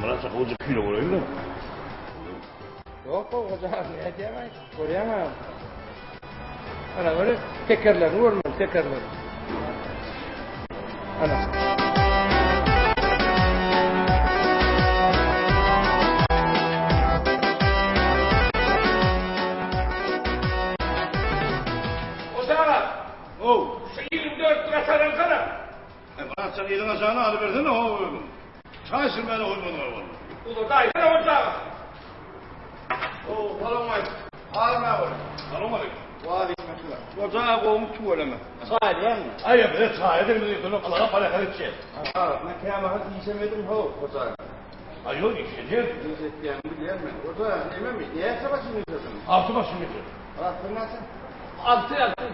Myrat gowja kilo bolaýyn-da. Ýok, gowja nädýäň-aý? Görýäň-ä. Ana, göre, tekerlerini görmeli, tekerlerini. Ana. Hoja! Ow! Şu 24 lira saran sana. E, Myrat sen eliň aşagyna alybersene ho özüň. Çaý içirmäne goýmadyň walla. Uzadaýsana hoja! Ow, salowmaleýkim. Halyň nähili? Salowmaleýkim. Waleýkim Hoja gowumy tüweleme. Çaý diýýäňmi? Aý, bize çaýa degmedi, ýöne galaga paraka içýäs. Arasyna kämahal işem ediň how, hoja. Aý, ýok, iş edýän. Iş etýäňi bilýän men. Hoja, nememi? Näçe maşyn getirdiň? Alty maşyn getirdim. Rastdan näçe? Alty, alty.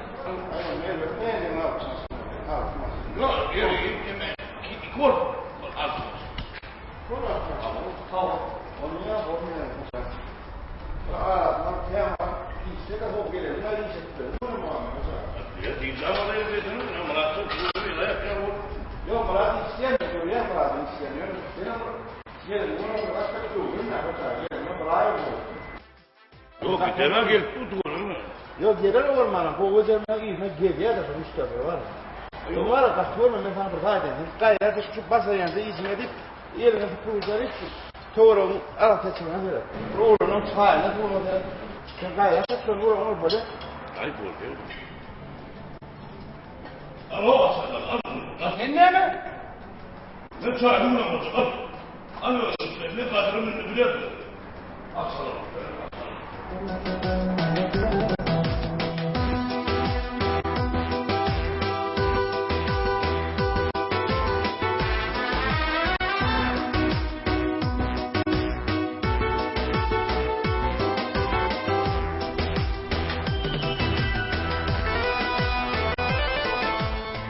Ýok, ýok, ýok, iki bolup, alty maşyn. Ýok, gidemä gelip dur görürmi? Ýok, geler bolmanam, gowy ederine yzyna gelýär-de şol müşderiler bar. Ýok, bar, gaty görme, men saňa bir zat aýdaýyn. Sen gaýrat et, şu basaýanda işiňe diýip, eliňe süpürgiç alyp, töweregiň arassaçylygyna seret. Bir oglanyň çaýyna suwuna seret. Sen gaýrat et, şony uran ol bolýar. Aý, bolýar. Al, o, açarlar, al. Sen näme? Men çaýyny uran boljak, al. Al, men gadyrymy indi bilerdim. Açarlar, açarlar.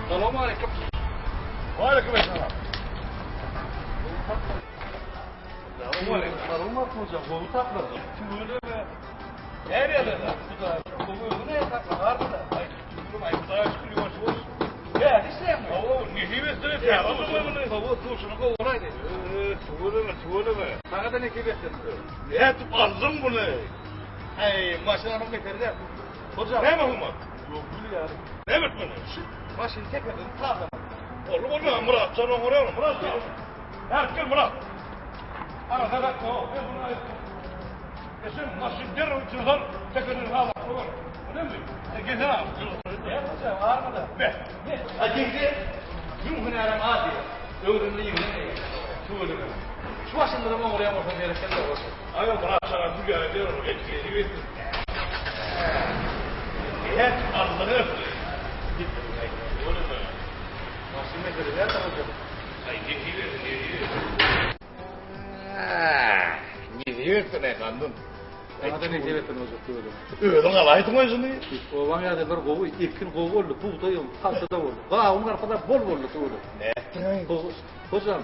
Salowmaleýkim. Waleýkim essalam. Salowmaleýkim hoja, gowy tapladym. Tüweleme. Her ýerde Hudaý, gowy özüne sakla, harbyda. Aý, tüweleme, aý, Hudaýa şükür, ýuwaş ýuwaş. Ýa, işleýäňmi? Hawa, nesip etse, täze bolmaly. Hawa, duşuny gowulaýdy. Tüweleme, tüweleme. Saňa-da nesip etsin. Nädip aldyň muny? Aý, maşynanyň beteri däl. Hoja. Näme humat? Ýok, gül ýaly. Näme etmeli? Şu maşyn tekerlerini sazlamaly. Boldy, boldy, Myratjan oňarýar, Myrat. Nädip gel, Myrat. Ana, sadak, o, men muny aýtdym. E sen maşyn derrew içine sal, tekerlerini sazlap goýber. Bu näme? E, gelsene, agam. Gel, hoja, barmy-da? Be. A gelse, müň hünärem az diýýär. Öwrenme ýigren diýýär. Tüweleme. Şu maşynlaram oňarýan bolsaň berekella, hoja. Agam, Myrat sana gül ýaly derrew et, nesip etsin. Nädip aldyň öpdi? Tüweleme. Maşyn mesele däl-de, hoja. Aý, nesip etsin, nesip etsin. Nesip etsin, aý, gandym. Saňa-da nesip etsin, hoja, tüweleme. Özüň alaýdyň özüni. Obaň ýagdaýlary gowy, ekin gowy boldy, bugdaýam, pagta-da boldy. Gawun garpyz-a bol boldy, tüweleme. Nätdiň-aý? Hojam,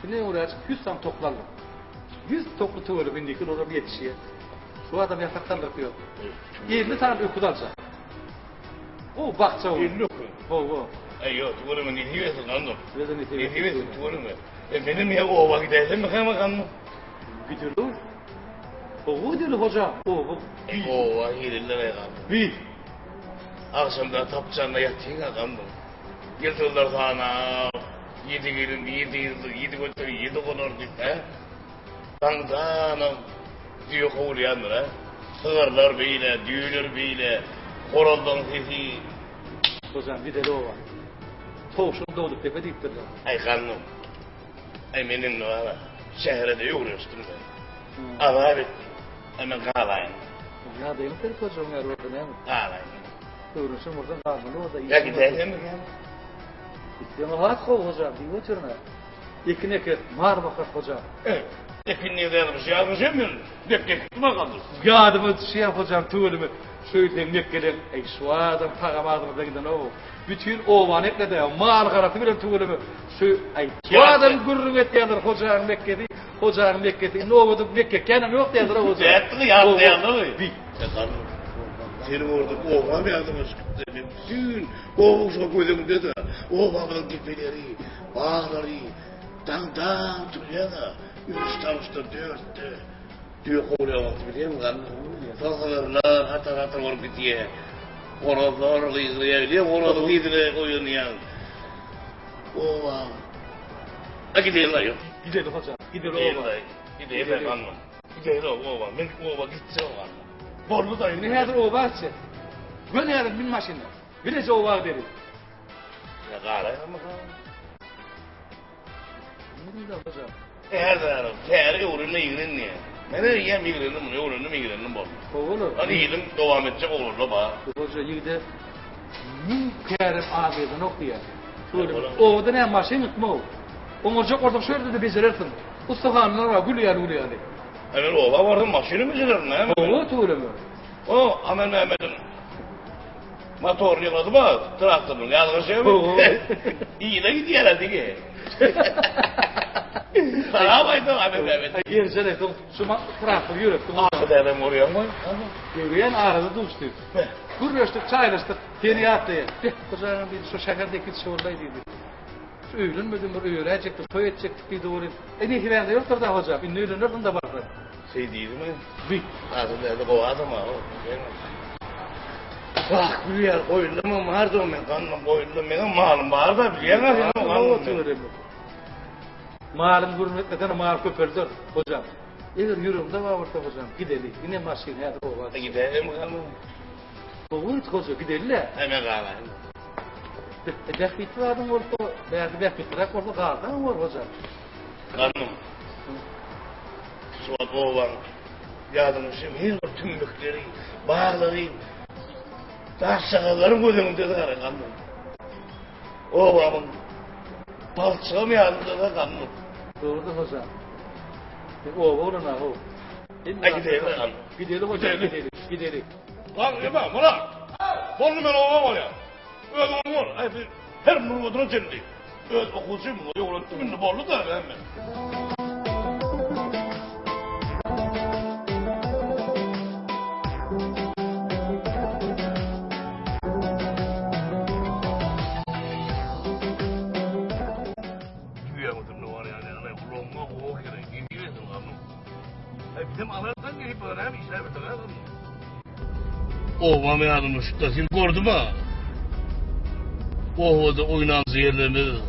ine öwräjik ýüz sany tokly aldym. Ýüz tokly tüweleme, indiki ýyl olam ýetişýär. Şu adam ýatak saldyryp ýör. 50 sany öküz aljak. Gowy bakja boldy. 50 öküz? Hawa. Aý, ýok, tüweleme, nesip etsin, gandym. Size-de nesip etsin. Nesip etsin, tüweleme. E, menem ýa oba gidäýsemmikäm, gandym? Gideli. Gowy gideli, hoja, oba. Eý, oba gelirler-aý, gandym. Bi. Agşamda tapjanda ýatyň-a, gandym. Ýyldyzlar sanap, ýedi gelin, ýedi ýyldyz, ýedi göter, ýedi gonar diýip, hä? Daňdanam düýe kowulýandyr, hä? Sygyrlar beýle, düýeler beýle, horazlaryň sesi. Hojam, gideli oba. Towşan dogduk depe diýipdirler. Aý, gandym. Aý, men indi bar-a, şähere-de öwrenişdim men. Azap etdim. Aý, men galaýyn. Ýagdaýyň serip hojam ýaly bolsa näme? Galaýyn. Öwrenişen bolsaň galmaly bolsa. Ýa gidäýsemmikäm? Gitseň has gowy hojam, diýip otyryn-a. Ekin eker, mal bakar hojam. Eh, ekin nirde ýazmyş, ýazmyş hem men. Mekge gitdim a galdy. Ýadyma düşýär hojam tüweleme, şöýtseň mekgeleň, eý şu adam tagam adymyzdan giden-ow. Bütin obany ekledi, mal-garasy bilen tüweleme, şu, aý, şu adam gürrüň etýärler hojaň mekgesi. Hojanyň mekgesi. Indi obada mekke ekýänem ýok diýýärler hoja. Nätdiňi ýatlaýaňmy? Bi. Seniň orda obam ýadyma çykypdy. Men bütin oba şo göz öňünde-de. Obamyzyň depeleri, baglary daňdan turýar-da. Üç tawuşda, dörtde. Düýe kowulýan wagty bilýäňmi gandym? Sygyrlar hatar-hatar bolup gidýär. Horazlar gygyrýar. Bilýäňmi horazyň yzyna oýanýaň. Obam. A gideýin aýo. Gideli hoja. Gideli oba. Gideýin gandym. Gideýin oba. Men oba gitjek gandym. Boldy da indi häzir oba gitjek. Gön häzir min maşyna. Bileje oba gideli. Ya garaýmy? Nirede hoja? Häzir täri öwrenme ýigren diýýär. Men eýýäm ýigrendim muny, öwrendim ýigrendim boldy. Gowy. Hany ýylyň dowam etjek oglanlar bar. Hoja ýigide müň kärem az gezenok diýýär. Şöyle obada näme maşyn gitme. Oňarjak bolsaň şu ýerde-de bejerersiň. Ussahanalar bar, gül ýaly gül ýaly. Men oba barsam maşyny bejererin näme? Gowy tüweleme. O Aman Mehmediň motoryny ýygnady ba, traktorynyň ýadyňa düşýärmi? Yza gidýär-ä diňe. Salam aýdam Aman Mehmet. Aý Erjel aýtsaň şu traktor ýöretdi. Ahy dädem görýäňmi? Görýän arada duşdy. Gürleşdik, çaýlaşdyk. Seni ýatlaýar. Beh, gyjagyň diýdi, şu şäherde gidişi bollaý diýdi. Şu öýlenmedim bir öýeräýjekdik, toý etjekdik diýdi welin. E nesibäňde ýokdur-da hojam, indi öýlenersiň-de barsaň. Şeý diýdimi? Bi. Asyl däde gowy adam-a o. Wah, gülýär, goýundamam bardy men, gandym goýundam, meňem malym bar-da, bilýäň-ä sen o gandym. Malyň gürrüň etmesene, mal köpelder, hojam. Eger ýüregiňde bar bolsa, hojam, gideli. Ine maşyn häzir oba. Gidäýeli gandym. Gowy, hoja, gideli-le. Hä, men galaýyn. Bähbitli zadyň bolsa, bärde bähbitliräk bolsa galsaň bor, hoja. Gandym. Şu wagt obaň ýadyňa düşýän her bir tümmekleri, baglary, daşjagazlary göz öňünde gara gandym. Obamyň balçygam ýadymda gandym. Dogrudyr hoja. Sen oba oglan-a how. Aý gideli gandym. Gideli hoja, gideli, gideli. Lan ema, Myrat. Boldy men oba barýan. Özüň bol. Aý bir her nurbadyna çenli. Öz okuwçym, öwretdim indi boldy-da hemme. Düýäň üstünde barýan ýaly, ulagyňa gowy gerek, gidibersin ganym. Aý bizem alardan gelip näme işläp bitirýäs. Obam ýadyma düşüpdir. Sen gördüň-ä? Obada oýnan ýerlerimiz,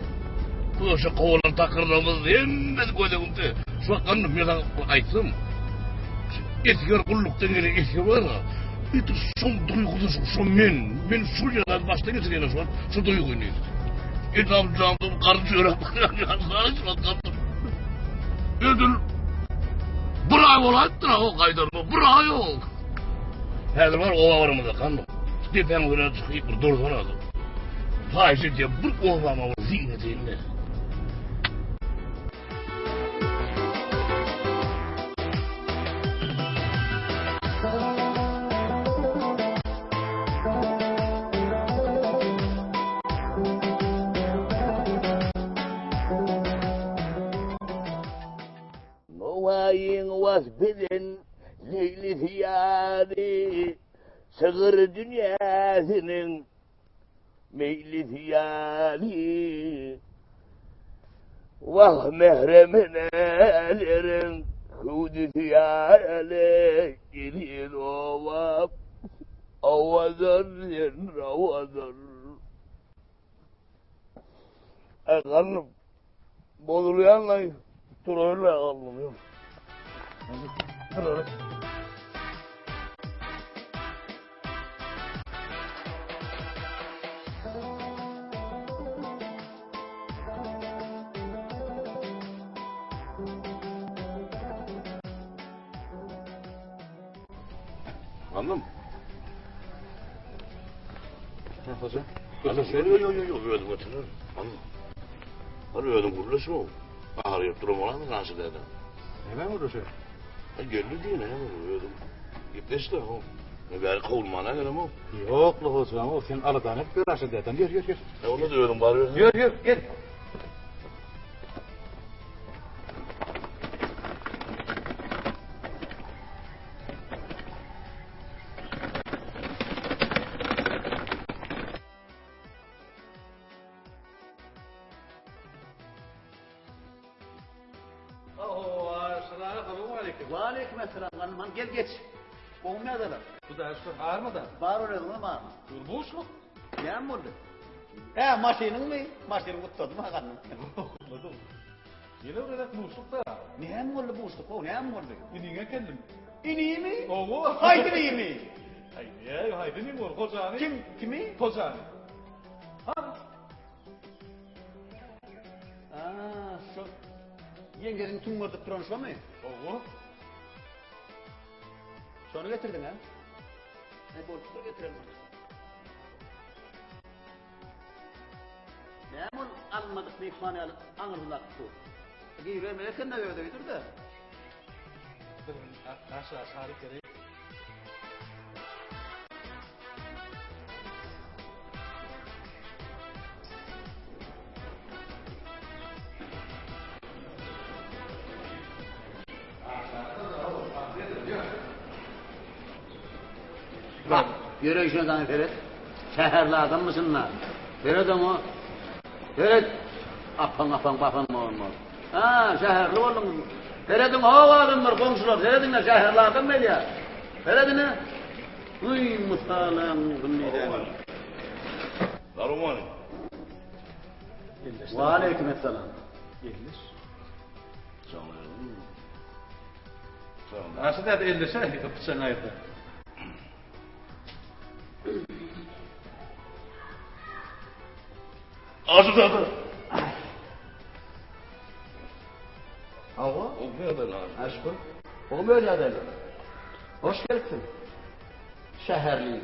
köşe kowalan takyrlarymyz hemmesi göz öňümde. Şu wagt gandym, men saňa aýtsam, şu esger gullukdan gelen esger bar-a, edil şol duýguda şo men, men şol ýagdaýy başdan geçirýän şu wagt şu duýgyny. Endam-jandan garyn çöräp barýan ýaly şu wagt gandym. Edil bir aý bolaýypdyr-a o gaýdanyma, bir aý ýok. Häzir bar oba baramyzda gandym. Depäň üzerine çykyp bir dursana. Haýyş edýän bir obama bir zyn edeýin-le. Nowaýyň wasp eden Leýlisi ýaly, Şygyr dünýäsiniň meýlisi ýaly. Wah, mährem eneleriň hüwdüsi ýaly, Eziz obam, owadan sen, owadan. Aý garnym bozulýanlaý duruberme garnym ýok. Dur. Anladın Ha hoca. Yok yok yok yok özüm götürürüm. Anladın. Hadi özüm gurluş o. Ahır yok durum olan mı karşı dedi. Hemen gurluşu. Ha geldi diye ne özüm. Gitleşti o. Ne beri kovulmana gerek o. Yok la hocam o sen aladan hep gör aşağı deden. Yürü yürü yürü. E onu da özüm var. Yürü yürü gel. Salowmaleýkim. Waleýkim essalam ganym han gel geç. Gowymy ýagdaýlar? Hudaýa şükür barmyda? Bar ol özüňem barmy? Dur buşluk. Näme boldy? Hä maşynyňmy? Maşyny gutladym ha ganym. Gutladym. Ýene bir gezek buşluk da. Näme boldy buşluk? How näme boldy? Iniňe keldim. Inimi? Hawa. Haýsy inimi? Aý, näme haýsy inim bor? Hojany. Kim? Kimi? Hojany. Ha. Aa, şu ýeňňesini tüňňerdip duran şomy? Hawa. Şony getirdiň hä? Ne bolupdyr getiren bolsa. Näme ol alynmadyk myhman ýaly aňyrsyny akyp dur. Gibermeli eken-de öz öýüdir-de. Bir aşa şarik gerek. Bak, ýöreýşine saňa seret. Şäherli adammyşyn-da. Seret oňa. Seret. Apaň-apaň basan bolmaz. Ha, şäherli bolduň. Serediň, how adamlar, goňşular, serediň-le, şäherli adam gelýär. Seredine. Uý, mysalaň diýdäni. Salowmaleýkim. Waleýkim essalam. Elleş. Aşy däde elleşe, pyçagyň aýyrda. Aşy däde. Hawa. Gowy ýagdaýlar. Ha şükür. Gowy öz ýagdaýlar. Hoş gelipsiň. Şäherli.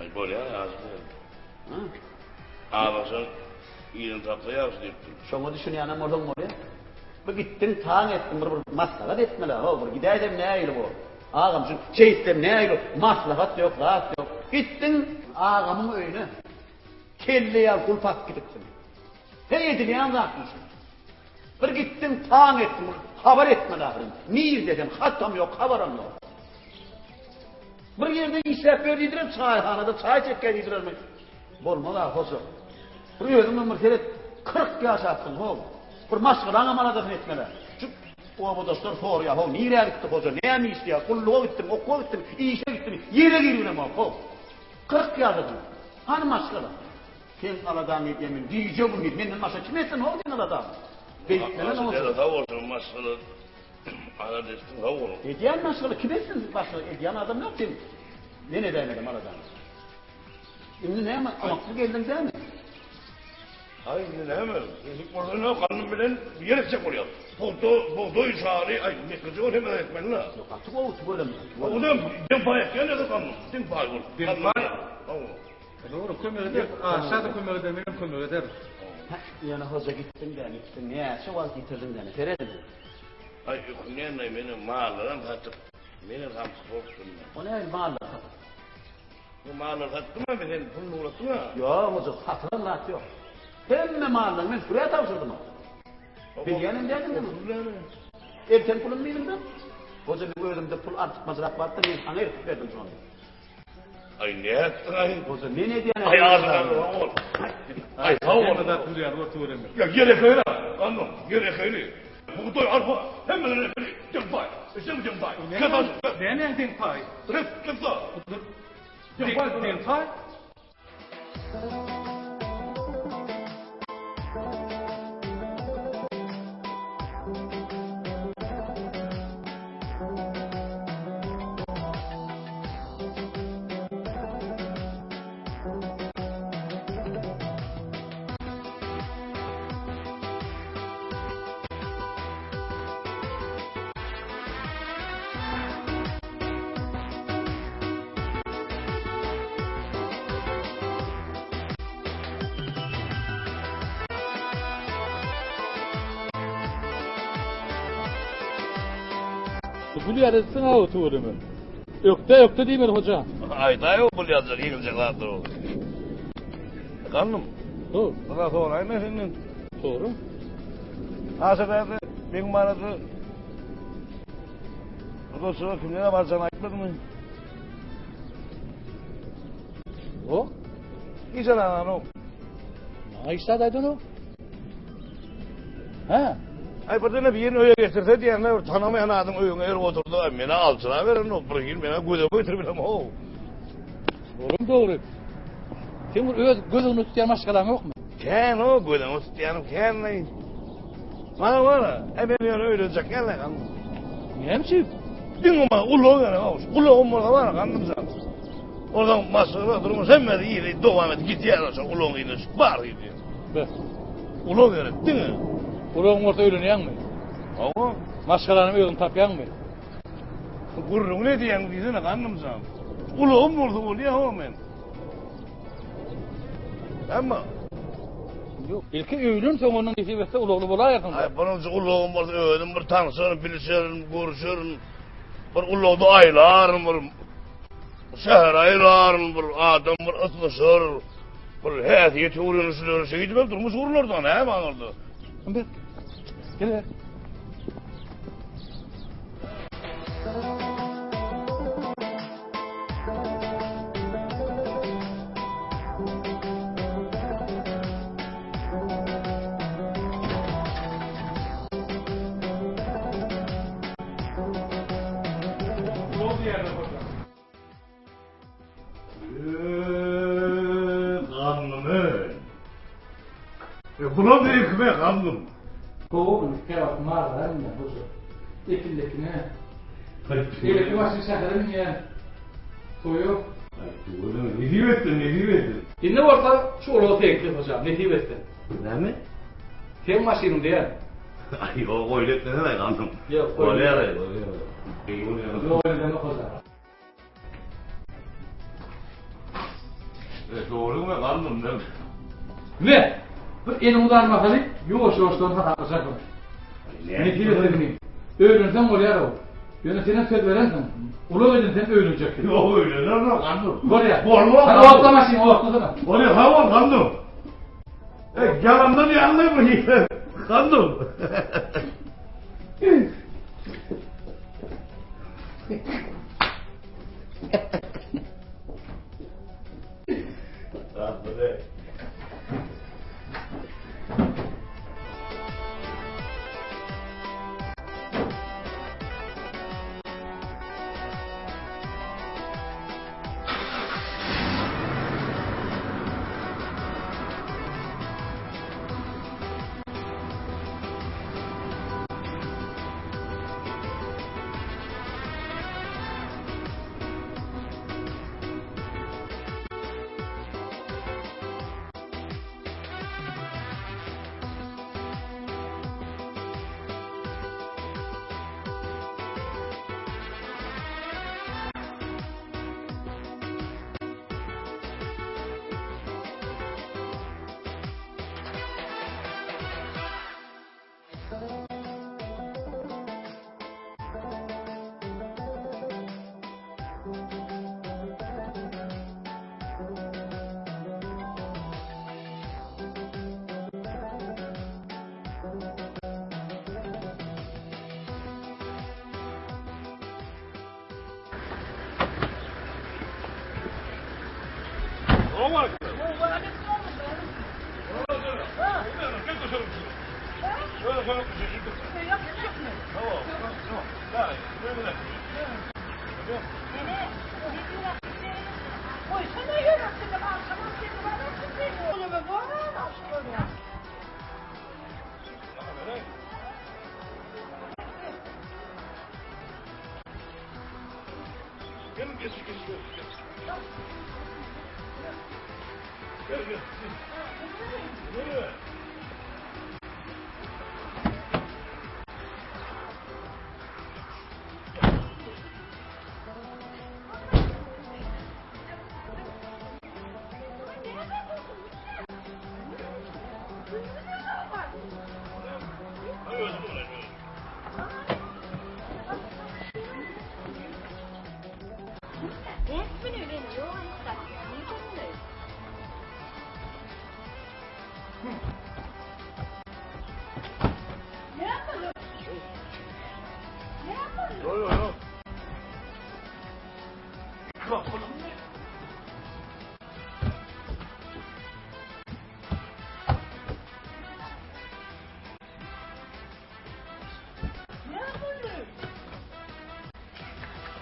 Aý bolýar aşy däde. Ha? Aglaşan ýerini tapsa ýagşy diýipdir. Şoňa düşünýänem bolsaň bolýar. Bir gitdiň, taň etdiň, bir bir maslahat etmeli, how, bir gidäýsem nähili bor? Agam şu şeýtsem nähili, maslahat ýok, zat ýok. Gitdiň agamyň öýüne. Kelle ýaly gulp atyp gidipsiň. Heý edilýän zatmy şu? Bir gitdiň, taň etdiň, bir habar etmeli ahyryn. Nirde sen, hatam ýok, habaram ýok. Bir ýerde işläp ýör diýdiler, çaýhanada çaý çekýär diýdilermi? Bolmaz-a, hoja. Bir özüňem bir seret, 40 ýaşapsyň, how. Bir maşgalaňam aladasyny etmeli. Şu obadaşlar soraýar, how, nirä gitdi hoja, näme işleýär, gulluga gitdimi, okuwa gitdimi, işe gitdimi, ýere giribilemok, how. 40 ýaşadyň. Hany maşgala? Seň aladaňy edýän men gije-gündiz, menden başga kim etsin, how, seň aladaňy? Beýtmeli, hoja. Sag bolsun, maşgala alada etsin, sag boluň. Edýän maşgala kim etsin, başga edýän adam ýok, sen. Men edäýmedim aladany. Indi näme, amakly geldiň dämi? Aý, indi näme? Nesip bolsa ine gandym bilen ýer ekjek bolýar. Pugta, bugdaý, şaly, aý, mekgejöwen hemme zat ekmeli-le. Ýok, gaty gowy tüweleme. Owuzam deň paý ekýän-de gandym, deň paý bolup. Deň paý? Hawa. Dogry, kömek eder. Aşa-da kömek eder, menem kömek ederin. Hä, ýöne hoja gitdiň-dä, gitdiň. Näçe wagt ýitirdiň-dä, serediň. Aý, ökünýän-aý, menem mallaram satyp, menem samsyk bolupdyryn-da. O nähili mallary satyp? Bu mallary satdyňmy sen puluny ugratdyňa? Ýok hoja, satylan zat ýok. Hemme mallaryny men sürä tabşyrdym. Bilýänem däldiň muny. Elten pulum diýdim-de. Hoja meň özümde pul artykmajrak bardy, men saňa eltip berdim şony. Aý nätdiň-aý? Hoja men edýän Aý agzyňa sag bol. Aý sag bol. Hemme zat bilýär, otubereme. Ýa ýer ekeli, gandym, ýer ekeli. Bugdaý, arpa, hemmeleri ekeli. Deň paý. Eşeň deň paý. Nämäň deň paý? Rep, kessa. Deň paý, deň paý. Gül ýarytsyň aw tüweleme. Ökde ökde diýmeli hoja. Aýdaý o gül ýazjak ýygyljak zatlar ol. Gandym. Ho. Bir soraýyn senden. Sora. Aşa däde meň barada Gudaçylyga kimlere barjagyny aýtmadymy? Ýok. Hiç alanok. Maňa hiç zat aýdanok. Hä? Aý birden birini öýe getirse diýende bir tanamaýan adam öýüňe gelip oturdy. Aý meni aljyraberen o bir hil meni göze götürip bilem how. Olam dogry. Sen bir öz göz öňünde tutýan maşgalaň ýokmy? Kän o göz öňünde tutýanym kän. Mana bara, e men ýöne öýlenjek ýaly gandym. Näme üçin? Diňe maňa ulag gerek, aw, ulagym bolsa bar gandym jan. Oradan maşgala durmuş hemme ýeri dowam edip gidýär şo ulagyň yzyna düşüp bar gidýär. Be. Ulag gerek diňe. Ulagyň bolsa öýlenýäňmi? Hawa. Maşgalany özüň tapýaňmy? Gürrüň ne diýýäň diýsene gandym jan. Ulagym bolsa bolýar ho men. Emma Ýok, ilki öýlen soň ondan nesip etse ulagly bolaýarsyň. Aý, birinji ulagym bolsa özüm bir tanşaryn, bilişerin, görüşerin. Bir ulagda aýlaryn, bir şähere aýlaryn, bir adam bir ysnyşar, bir häsiýet öwrenişiler, şeýdip hem durmuş gurlar da, näme aňyrda. Ber. Gel ber. Bulam ekme gandym. Gowy, käwagt marlara münýän hoja. Epindekine. Beýleki maşyn şähere münýän. Toýa. Nesip etsin, nesip etsin. Indi bolsa şu ulag seňki hojam, nesip etsin. Näme? Seň maşynyň däl. Aý, ýok, oýun etmesene, gandym. Ýok, bolýar, bolýar. Ýok, oýun edemok hojam. E, dogrymy gandym, men. Me, bir eliň uzan mahaly ýuwaş-ýuwaşdan hasaplaşarsyň. Nesip etsin. Öýlenseň bolýar-ow. Ýöne senem söz berensiň. Ulag edinseň öýlenjeksin. Ýok, öýlenemok, gandym. Bolýar. Bolmaz. Hany otla maşyny, otlasana. Bolýar, sag bol, gandym. E, ýalandan ýaňly bu. Gandym.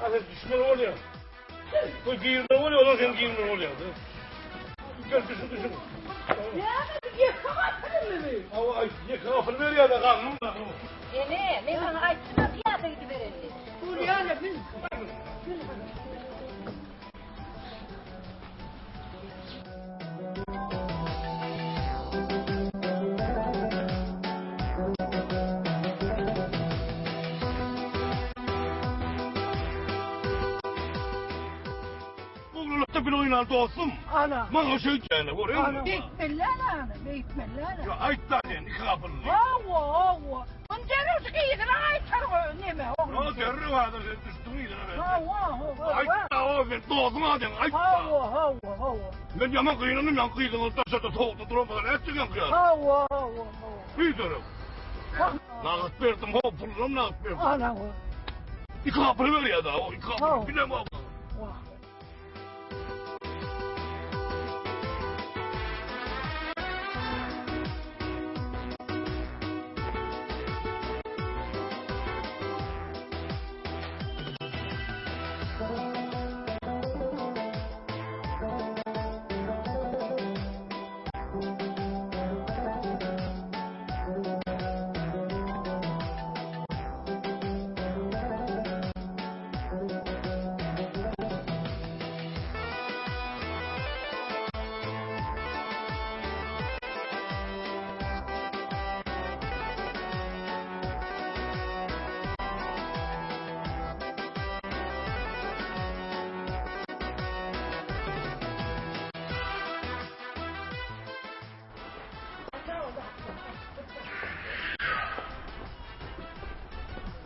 Hadi düşmeli bolýar. Bu girme bolýar, olar hem girme bolýar. Gel düşün düşün. Näme ýeke gapylymy? Hawa, ýeke gapyl berýär da gaňňym. Ene, men saňa aýtdym-a pyýada gidibereli. Bolýar, bil. Oglulykda bir oýnar dostum. Ana. Maňa şeýtýäni görýäňmi? Beýtmeli ana, beýtmeli ana. Ýa aýt-da sen, iki gapylly. Hawa, hawa. Muny derrew şu yzyna gaýtar goý, neme, oglum. Ýa derrew häzir sen düşdüň yzyna ben. Hawa, hawa. Aýt-da, o sen dostuň a sen, aýt-da. Hawa, hawa, hawa. Men ýaman gynandym, ýaňky gyzyňy daşarda sowukda duran bolsa nätjek ýaňky ýaly? Hawa, hawa, hawa. Biderek. Nagt berdim, ho, pulunam nagt berdim. Ana, ho. Iki gapyly berýär-de, o iki gapyly bilemok. Wah.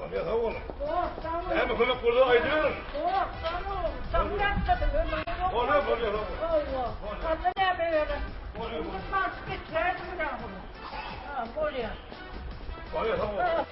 Bolýar, sag boluň. Näme kömek bolsa aýdyň. Bolýar, bolýar. Bolýar, sag boluň.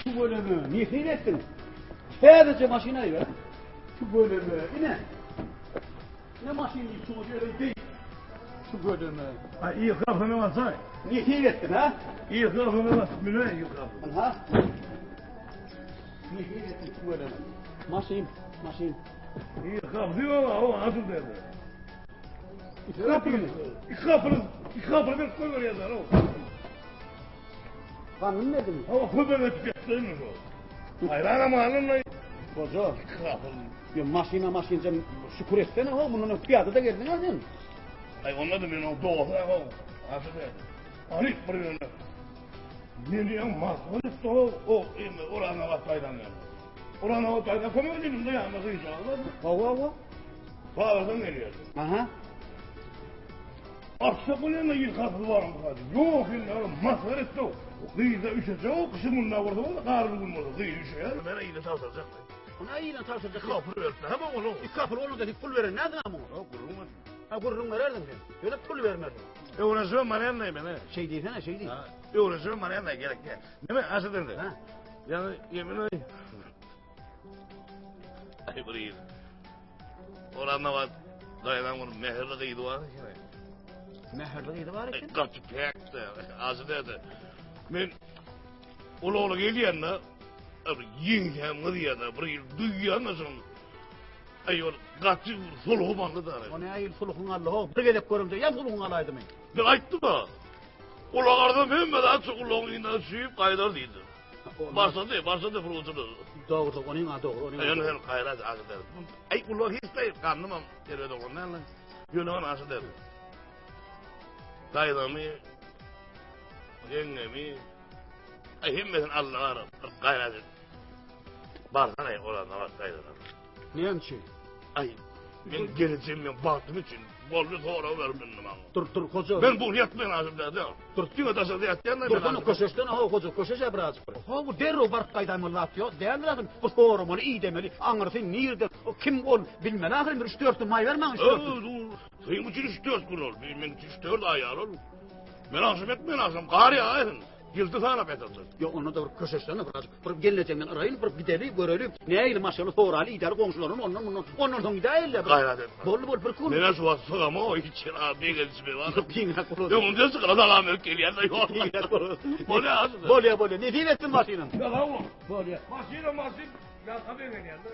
Tüweleme, nesip etdiň. Täzeje maşyn aýber. Tüweleme, ine. Ne maşyn diýip şuňa şeýle deý. Tüweleme. Ha, iyi kapını basay. Nesip etdiň ha? İyi kapını bas, müne iyi kapını. Ha? Nesip etdiň tüweleme. Maşyn, maşyn. İyi kapı yok, o asıl dedi. İki kapyny. İki kapını, iki kapını bir koy oraya da, o. Ganyny berdiňmi? Hawa, köpek etip ýatdyrmyş o. Haýranam galdym-la. Goja. Iki gapyly. Ýa maşyna maşynja şükür etsene ho, mundan öň pyýada-da geldiň-ä sen. Aý, onda-da men oň dosty ho. Asyl berdi. Alyp bir ýöne. Meni ýaň masgara etdi ho, o eme Oranabat daýzam ýaly. Oranabat daýzam kömek edildi ýanyna gyzjagaz. Hawa, hawa. Babadan gelýärdi. Aha. Artsa bolýanda ýyl kapyly barmyka diýip. Ýok, indi ol masgara etdi. Gyzda üşejek o gyşyň gününe bolsa boldy, garly gün bolsa gyz üşeýär. Men yzyna tabşyrjak. Ona yzyna tabşyrjak. Kapyl berip näme onuň? Iki kapyl boldy diýip pul beren nädiň muňa? Ýok, gürrüň ber. Ha gürrüň bererdiň sen. Ýöne pul bermerdiň. Öwrenişibem barýan-da men. Şeý diýsene, şeý diý. Öwrenişibem barýan-da gerek däl. Neme aşyr indi? Ha. Ýa ýemin aý. Aý bir ýyl. Orannabat daýzaň bir mähirli gyzy bar eken. Mähirli gyzy bar eken? Gaty päk-de, ajy däde. Men ulagly gelýände, bir ýeňsäm gyzýar-da, bir ýyl duýýan-da şoň. Aý ol gaty sulhum aldy-da. O nähili sulhuň aldy ho? Bir gezek göremde ýa sulhuň alaýdymy? Men aýtdym-a. Ulag arzam hemme zat şu ulagyň yzyna süýüp gaýdar diýdi. Başlady, başlady furgonçylar. Dogry, onuň a dogry, onuň. Ýöne sen gaýrat aşa der. Aý ulag hiç de gandymam erbet oglan däl. Ýöne ony aşa der. Daýzamy, ýeňňemi, aý hemmesini Alla bar, bir gaýrat et. Barsana olar nabat daýzalar. Näme üçin? Aý, men gelejegim men bagtym üçin. Boldy sorag berip indi maňa. Dur, dur, hoja. Men bu ýatmaýan adam däl. Dur, diňe daşarda ýatýan da. Dursana, köşeşsene, ho, hoja, köşeş-ä birazjyk bir. Ho, bu derrew baryp gaýdaýmaly zat ýok. Däl zaten, bu soramaly, idemeli. Aňyrsy nirde, o kim ol, bilmeli ahyryn bir üç-dört gün maý ber maňa üç-dört gün. Dur, seň üçin üç-dört gün ol, meň üçin üç-dört aý ýaly ol. Men agşam etmeýän agşam gar ýagaýsyn. Ýyldyz sanap ýatyrdy. Ýok, onda-da bir köşeşsene birazjyk. Bir gelnejeňden yraýyn, bir gideli, göreli. Nähili maşgala soraly, idäli goňşulardan ondan mundan. Ondan soň gidäýeli-dä bir. Gaýrat et. Boldy, boldy, bir gün. Men-ä şu wagt sygamok, hiç ýere begenjime bar. Ýok, giňräk bolar. Öňümden çykana salam berip gelýän-de ýok. Giňräk bolar. Bolýar, aşyr. Bolýar, bolýar. Nesip etsin maşynam. Ýa, sag bol. Bolýar. Maşynam maşyn, ýalta begenýän-de.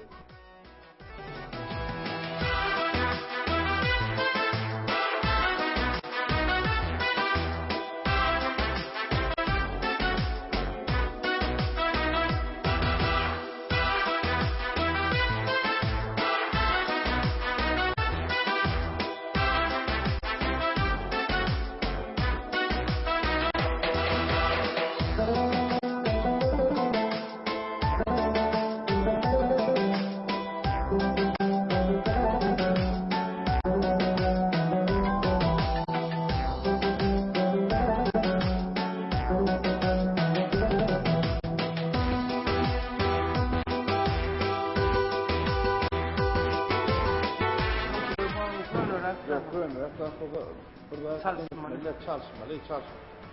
Çalyşmaly, çalyş.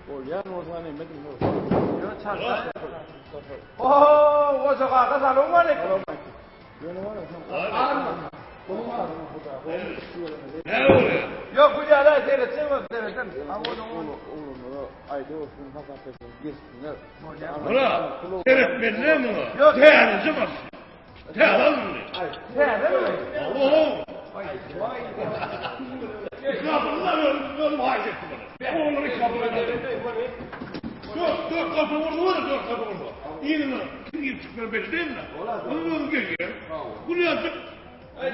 Bolýan bolsa neme diýip. Ýok, çalşa. Oo, goja kaka salowmaleýkim. Ýöne bar sen. Ne bolýar? Ýok, Gülýara seretseň bol, seretsem. Oglanlara aýda olsun hasap etsin, geçsinler. Bura, seretmeli muňa. Ýok, täze maşyn. Täze alyndy. Täzemi? Oo. Kapylar öldü, haýyş etdi bana. Oğlunu kapılar Dört, dört kapı vurdu var ya, dört kapı vurdu. Yine kim girip çıkmıyor belli değil mi? Onun özü geliyor. Bunu yaptık.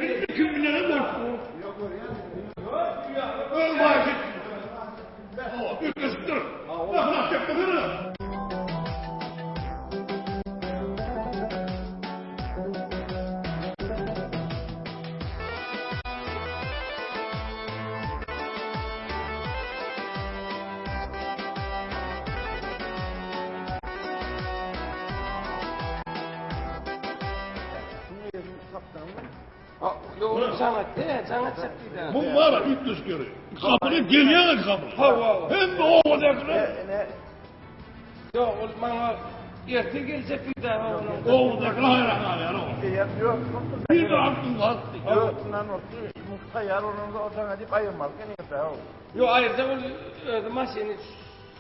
Bitti kim bilene korktu. Öl haýyş etdi. Üstüstür. Bak nasıl yaptığını. Bu var üç kere. Kapını gelýän kapy. Hem de o dekle. Ýok, ol maňa erte geljek diýdi. O dekle haýran galýar o. Bir de altın galdy. Dörtünden otuz üç müň taýýar bolanda o saňa diýip aýyrmaly eken ýerde. Ýok, aýyrjak ol özi maşyny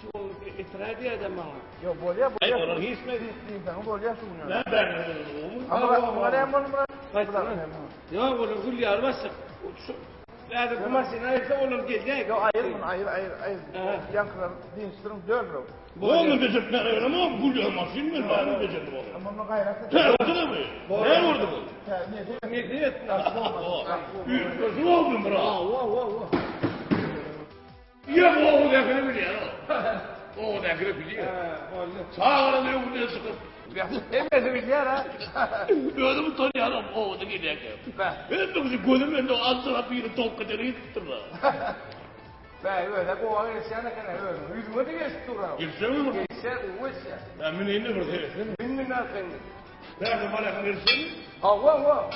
şu getiräý diýýär maňa. Ýok, bolýar, bolýar. Aý, olar hiç ne diýseň bolýar şu gün. Näme bäri? Muňa näme boldy Murat? Ýok, olar gül ýaly başlyk. Şu Häzir bu maşyny aýyrsa olar gelýär. Ýok, aýyr muny, aýyr, aýyr, aýyr. Ýaňkylar dynçdyryň, döl Oňa bejertmäge öýrem o gül ýaly maşyn men näme bejerdim ony. Amma muny gaýrat et. Täze mi? Ne vurdu bu? Nesip etsin. Üýtgeşik oldu bura. Ýa bu ogul äkini bilýär o. Ogul äkini bilýär. Çagalar öňünden çykyp. Hemmesi bilýär ha. Özüm utanýarım ogul gelýärkä. Hemme kişi gözüm önünde aljyrap biri tokga gidipdir. Bä, öze gowa gelişýän eken, özüň. Ýüzüňe-de gelişip dur ha. Gelişýärmi? Gelişýär, gowy gelişýär. Ýa müneyinle bir seretsene. Min min arkaýyn. Bärde barýan gelişýärmi? Hawa, hawa.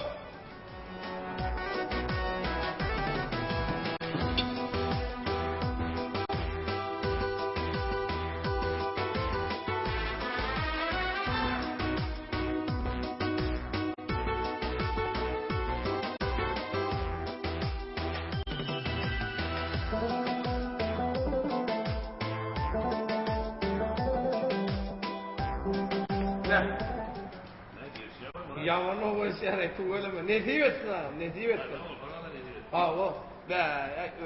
Ýaman oba şähere tüweleme. Nesip etsin agam, nesip etsin. Hawa, bä,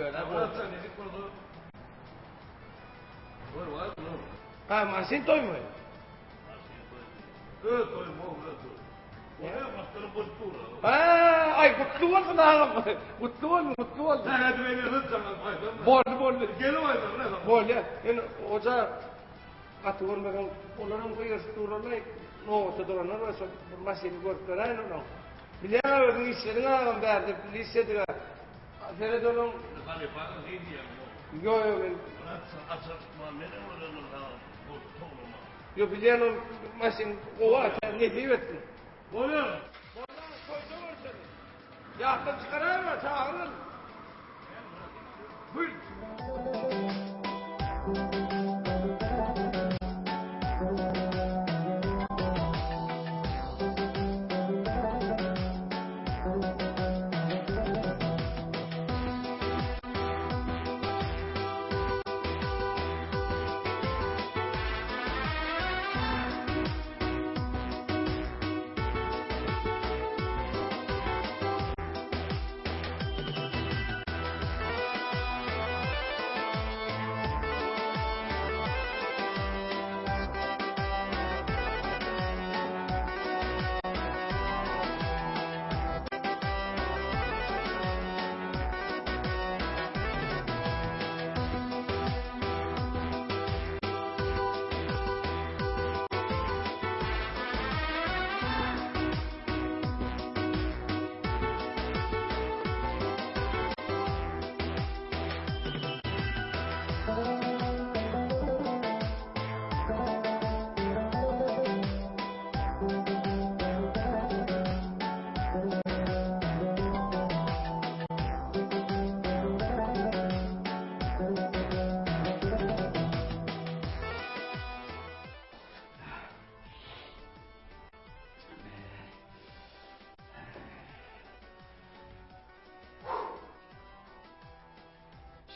öyle bolsa. Ha, maşyn toýmy? Öz toýum, öz toýum. Ha, ay gutly bolsun agam. Gutly bolsun, gutly bolsun. Boldy, boldy. Bolýar. Ýöne hoja gaty görmeseň, olaram gygyryşyp durarlar, nobata duranlar bar, şo bir maşyny görüp beräýin olaň. Bilýäň-ä özüň işlediň agam bärde, biz işledik-ä. Seret olaň. Ýok, ýok, men. Ýok, bilýän ol maşyn gowy, nesip etsin. Bolýar. Bolýar, toýda görşeli. Ýatdan çykaraýma, çagyryn. Buyur.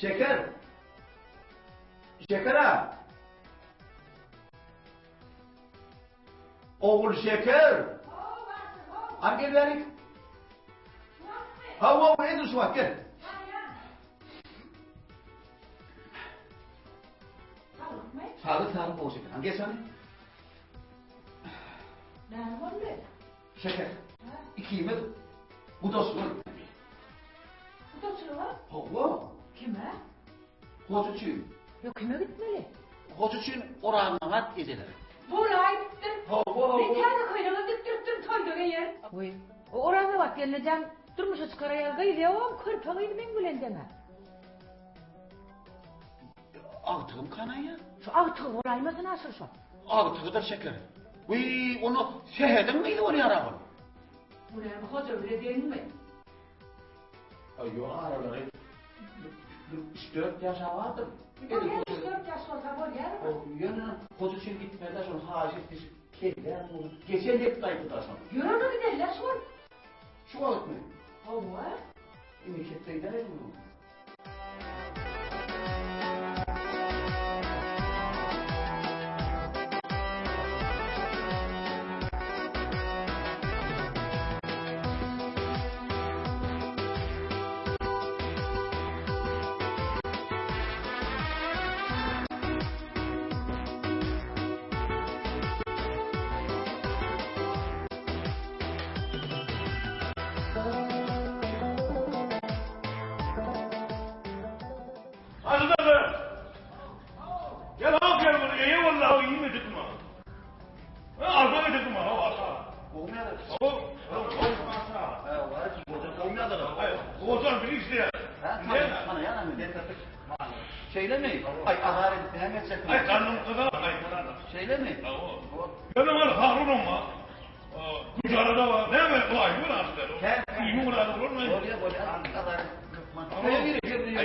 Şeker. Şeker a. Ogul Şeker. Hany gel bärik. Hawa, edil şu wagt gel. Saglyk saglyk Ogul Şeker. Hany gel sen. Näme boldy? Şeker. Ikimiz gudaçylyga gitmeli. Gudaçylyga? Hawa. Kime? Hoja üçin. Ýok, kime gitmeli? Hoja üçin Orazmamat ejeler. Bolaýypdyr. Hawa, hawa. Men täze köýnegem dikdiripdim, toýda geýerin. Wiý, o Orazmamat gelnejeň durmuşa çykaraýan gyz ýogam, körpe gyz meň bilen deň-ä. Agtygym kanaýa? Şu agtygy bolaýmasyn asyl şo. Agtygydyr şeker. Wiý, onda Sähediň gyzy bolýar-a ol. Bu näme hoja bile deňmi? Aý, ýok, aralary bir üç-dört ýaş-a bardyr. Bolýar, üç-dört ýaş bolsa bolýar. Ýöne hoja üçin gitmeli-dä, şony haýyş etdi, kelle bolup, geçen hepde aýtdy-da şony. Ýör onda gidelim-dä şu wagt. Şu wagtmy? Hawa. Indiki hepde gideris. Gel ha gel bunu eýe vallahi iýmedik ma. Ha arka getirdim ma ha arka. Gowy Gojan bir işleýär. Şeýlemi? Aý azar edip näme etjek? Aý garnym gyzar aý. Şeýlemi? Ýöne ol Harun ma. Güjarada bar. Näme bu aý bu aşlar. Iýmiň uraly bolmaý. Bolýar, bolýar. Azar Aý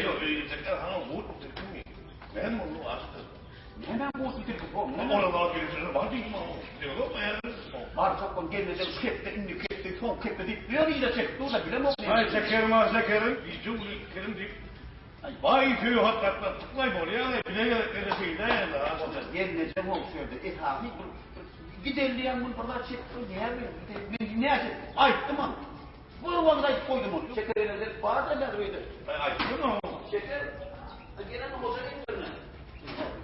ýok, öýjekler hana gurt tilkimi. Näme boldy aşlar? Näme gurt tilki bu? Ola bar gelişine bar diýdim ma. Ýok, Barjak ol gelmejek şu hepde, indiki hepde, soňky hepde diýip, bu ýer yza çekip dur-da, bilemok. Aý çekerim a çekerim, gije uly kerim diýip. Baý söýe hat gatnap çyklaý bolýar, bile gerek ýere şeýle ýa-da. Gelneje bol şu ýerde esasy bir gideli diýen gün bir zat çekip dur näme men näçe aýtdym ony. Bu wagt aýdyp goýdum ony. Şeker ene gelip bar da häzir öýde. Aý aýtdym ony. Şeker gelen hoja gelipdir.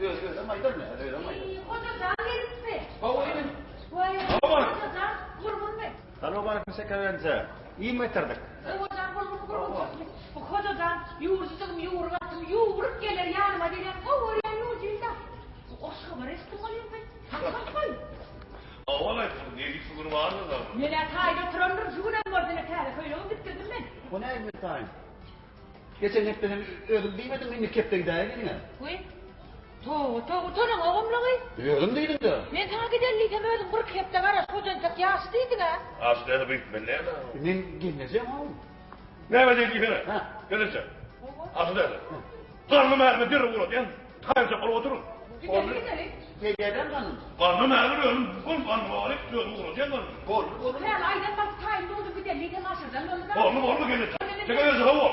Öz özem aýdar ne özem aýdar. Hoja jan gelipmi? Hawa inim. Waý hoja jan gurgunmy? Salowmaleýkim Şekergenje. Iým getirdik. Owadan bolgun gurgunçakly. Bu Hojajan ýüwürjijigim ýüwrük atym ýüwrük geler ýanyma gelýän gowy görýän ýüwürjimda. Hoş habar eşitdim welin men. Haçan toý? Owal aýtdym, nesip şu gün bardyr da. Men-ä taýda oturandyryn, şu günem bolsa ine täze köýnegimi dikdirdim men. Bu näme taýyn? Geçen hepde sen özüň diýmediňmi indiki hepde gidäýeli diýdiň-ä. Wiý. Toba, toba, utanaňogam-laý. Özüň diýdiň-dä. Men saňa gideli diýsem özüň birki hepde garaş, hojantak ýaş diýdiň-ä. Aşy däde beýtmeli näme? Men gelnejem-ow. Näme diýdi diýsene. Hä. Gelneje. Aşy däde. Garnym ärime derrew ugradýan. Taýynjak bolup oturyň. Gideli, gideli. Gelýärem ganym. Garnym ägir özüm göm garnym agyryp özüm ugradýan garnym. Boldy, boldy. Täze aýdan wagty taýyn boldy gideli diýsem aşyrdan boldy da. Boldy, boldy gelneje. Sen gelneje hawa.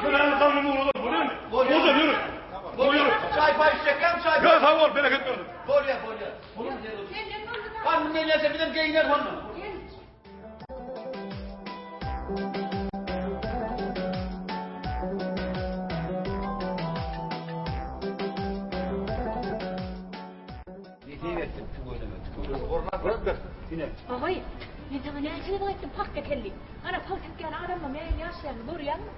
Men äri garnymy ugradam bolýamy? Bolýar. Bolýar, ýörü. Bolýar. Çaý paý içjekkäm çaý. Ýör sag bol, bereket bersin. Bolýar, bolýar. Senden boldy da. Garnym gelýärse bizem geýiner honda. Gel. Nesip etsin tüweleme tüweleme. Ine. Agaý, men saňa näçe gezek aýtdym pagta ekenli. Ana pagta ekýän adamlar nähili ýaşaýanyny görýäňmi?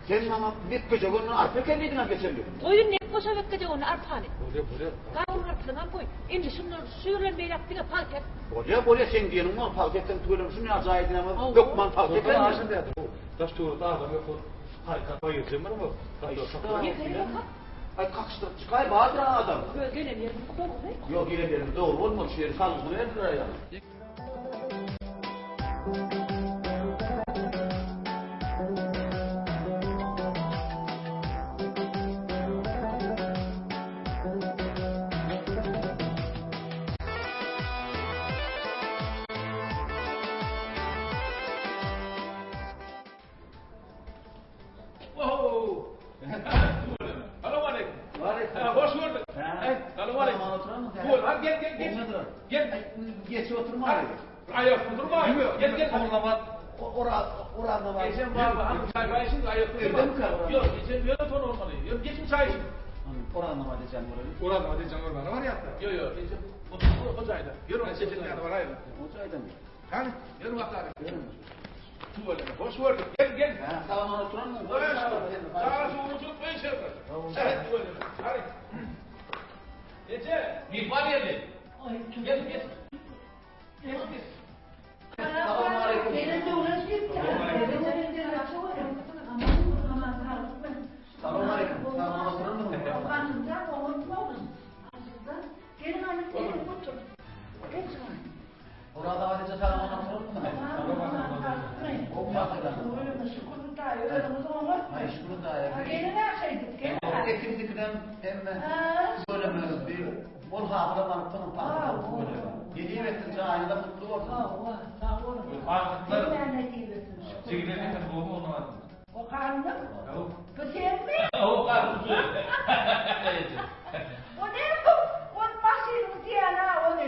Sen maňa mekgejek ondan arpa eken diýdiň-ä geçen gün. Goýun nek goşa mekgejek onda arpany. Bolýa, bolýa. Gawun garpyzyňam goý. Indi şundan şu ýyldan beýläk diňe pagta ek. Bolýa, bolýa, seň diýeniň bol, pagta ekseň tüweleme şuny ýaly jaý edinäňok, hökman pagta Eken ekermi? aşyn dädi bu. Daş töwerekde adam ýok bolup, haýka baýyrjam bir bol. Ýeke ýok ha. Aý kakyşdyryp çykaý, bardyr adam. Öz gelen ýerimiz dogry. Ýok, gelen ýerimiz dogry bolmaly, şu ýeri salgysyny berdiler aýagyň. Hoş gördük. Salam aleyküm. Gel gel gel gel. Gel. Geç oturma. Aýakda durma. Gel gel. Oňlamat. Ora oranda var. Geçen var. Hanım çay çay için ayakta durma. Evde mi kal? Yok geçen bir ton olmalı. Yok geçin çay için. Oranda var diyeceğim orayı. Oranda var diyeceğim orada var ya. Yok yok geçen. O, o çayda. Yürü geçen yani var hayır. O çayda mı? Hani yürü bakalım. Tüweleme. Hoş gördük. Gel gel. Ha, sağ oturan mı? Sağ olun tutmayın şey. Evet tüweleme. Hadi. Gece. Mihman geldi. Gel gel. Gel gel. Salam aleyküm. Salam aleyküm. Sağ oturan mı? Orada var diyeceğim sağ oturan mı? Ay şunu da ya. Ekimdikiden emme söylemez bir bol hakyla baryp turup Geliyor etsin çayını da mutlu olsun. Artıklar. Jigilerine bu mu onu O karnım? Bu sen mi? O karpuz. O ne bu? O başını diyen ha onu.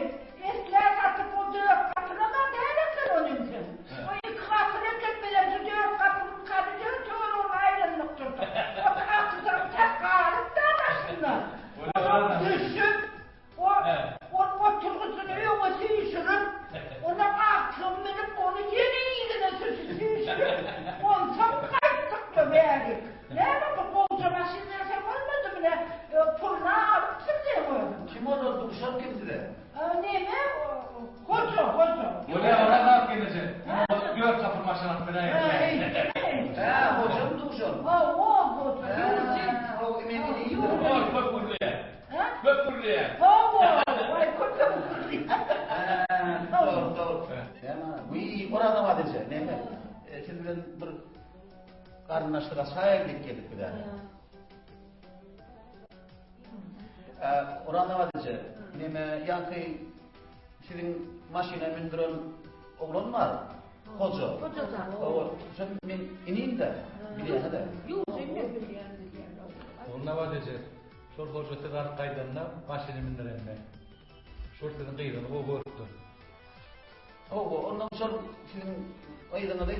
Esler satıp o dört kapına da değil onun için. O iki kapını etmeler şu dört kapının kanı dört doğru ayrılık durdu. O akıdan tek karıp da başına. O düşüp o o oturgusunu öne süýşürip, ona aklım minip onu yeni ýerine süýşürip, onsoň gaýtdyk da bäri. Näme bu goja maşyn näse bolmady bile, puluna alypsyr diýen özüm. Kim olur duşan kim size? Neme? Hoca, hoca. Bolýa, orada gelecek. Gör kapı maşallah He, He, hocam duşan. Ha, o hoca. He, o emeni iyi. Köp gürleýär. Ha? Köp gürleýär. Ha, o. Vay, köpe gürleýär. He, doğru doğru. Hemen, bu orada var diyeceğim. Neme? E, siz bilen bir garyndaşlyga çaý geldik geldik bir daha. E, orada var diyeceğim. Neme, yankı sizin maşına mündüren oğlan var. Hoca. Hoca da. O, sen men ineyim de. Bilýän de. Ýok, sen ne bilýän bilýän. Onda var diyecek. Şol hojasy garyp gaýdanda maşyny mindirende. Şol siziň gyzyny gowy görüpdir. O, ondan şol siziň gyzyňyzy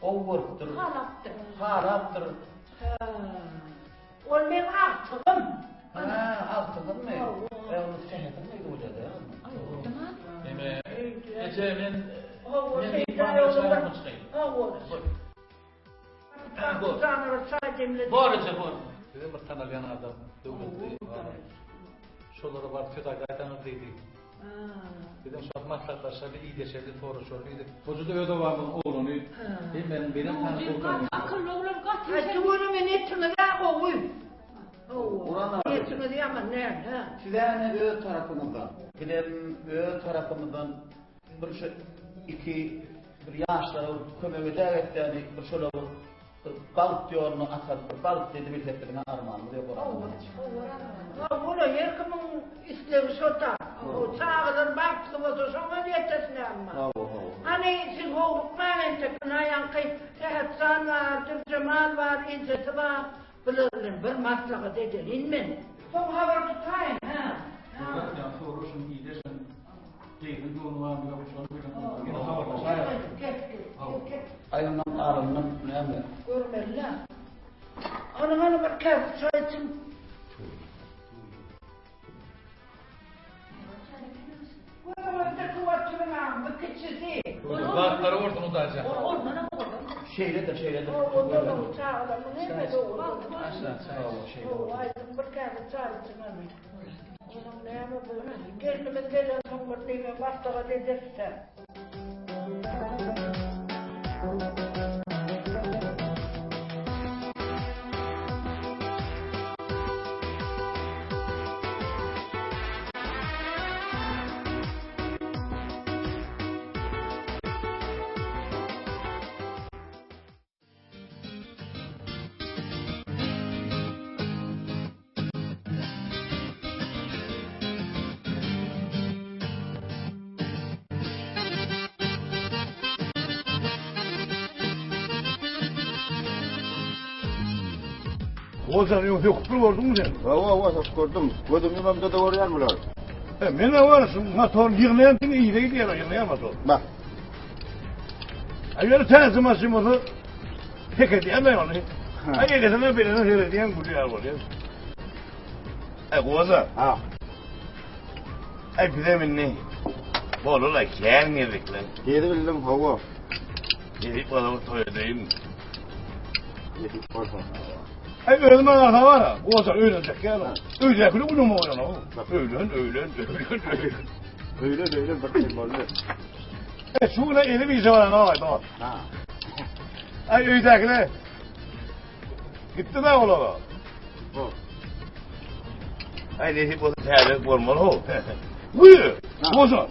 gowy görüpdir. Halapdyr. Halapdyr. Ol meň agtygym. Ha, agtygyňmy? E, onu sähediň miydi o da? Eme, eje men Hawa, Men şeýdä myhmanlara çaý ýolunda. almaly çykaýyn. Hawa. Bol. Tapdy janara çaý demledi. Bor eje, bor. Sizem bir tanalýan adam, döwletli adam. Şolara baryp söz aýdaýsaňyz diýdi. Bizem şo wagt maslahatlaşaly, ideşeli, soraşaly diýdik. Hoja-da öz obamyzyň oglany. Hemmäniň menem tanyş Ýurjy gaty akylly oglan, gaty Aý, tüweleme netiňiz-ä gowy. Uran Hawa, abi. netiňiz ýaman däl, hä. Siz-ä öz tarapyňyzdan, bizem öz tarapymyzdan bir şu iki bir ýaşlara bir kömek edägetdäni bir şola bir Bir bagt ýoluna atalyp, bir bagt edibilsek biziň armanymyz ýok oranymyz. Hawa, her kimiň islegi şo-da. Çagalar bagtly bolsa şoňa ýetesin amma. Hawa, hawa. Hany siz howlukmaň entek, ynha ýaňky Sähetjan bar, Dürjemal bar, ejesi bar. Bular bilen bir maslahat edelin men. Soň habar tutaýyn, hä? Ýa soraşyň, ideşiň. Gyzyň göwni barmy ýokmy şony bilen ýene habarlaşaýaly. Gel, gel, gel. Aý ondan galanyny näme? Görmeli-dä. Hany, hany bir käse çaý içiň. Gözüňizde oturyň bu kiçisi. Batlary bolsun Hudaýjan. Ondanam owadan. Şeýledir, şeýledir. Owadan o çagalaryň hemmesi owadan. Aşa çaý. Aýdyň bir käse çaý içiň hany. Onuň näme bu? Gelnimiz gelensoň bir neme maslahat ederis-dä. Ozan ýok, ýok, bir gördüňmi sen? Hawa, hawa, söküp gördüm. Gözüm ýumamda-da görýän bular. He, men var şu motor ýygnaýan diňe yza gidýär, ýygnaýan motor. Bak. Aý ýöne täze maşyn bolsa tek edýän ben ony. Aý egesine bilene seredýän gülýär bolýar. Aý goza. Ha. Aý bize indi bolula kän gezekler. Ýeri bildim, hawa. Nesip bolsa bir toý edeýin. Nesip bolsa. Aý özüm aňarsa bar, goza öýlenjek ýaly. Öýdäkini günüm oýlan o. Öýlen, öýlen, öýlen, öýlen. Öýlen, öýlen bir gün boldy. E şu güne eli bir işe baran aý dost. Ha. Aý öýdäkine gitdi da olara. Bu. Aý nesip bolsa täze bolmaly ho. Uy, goza.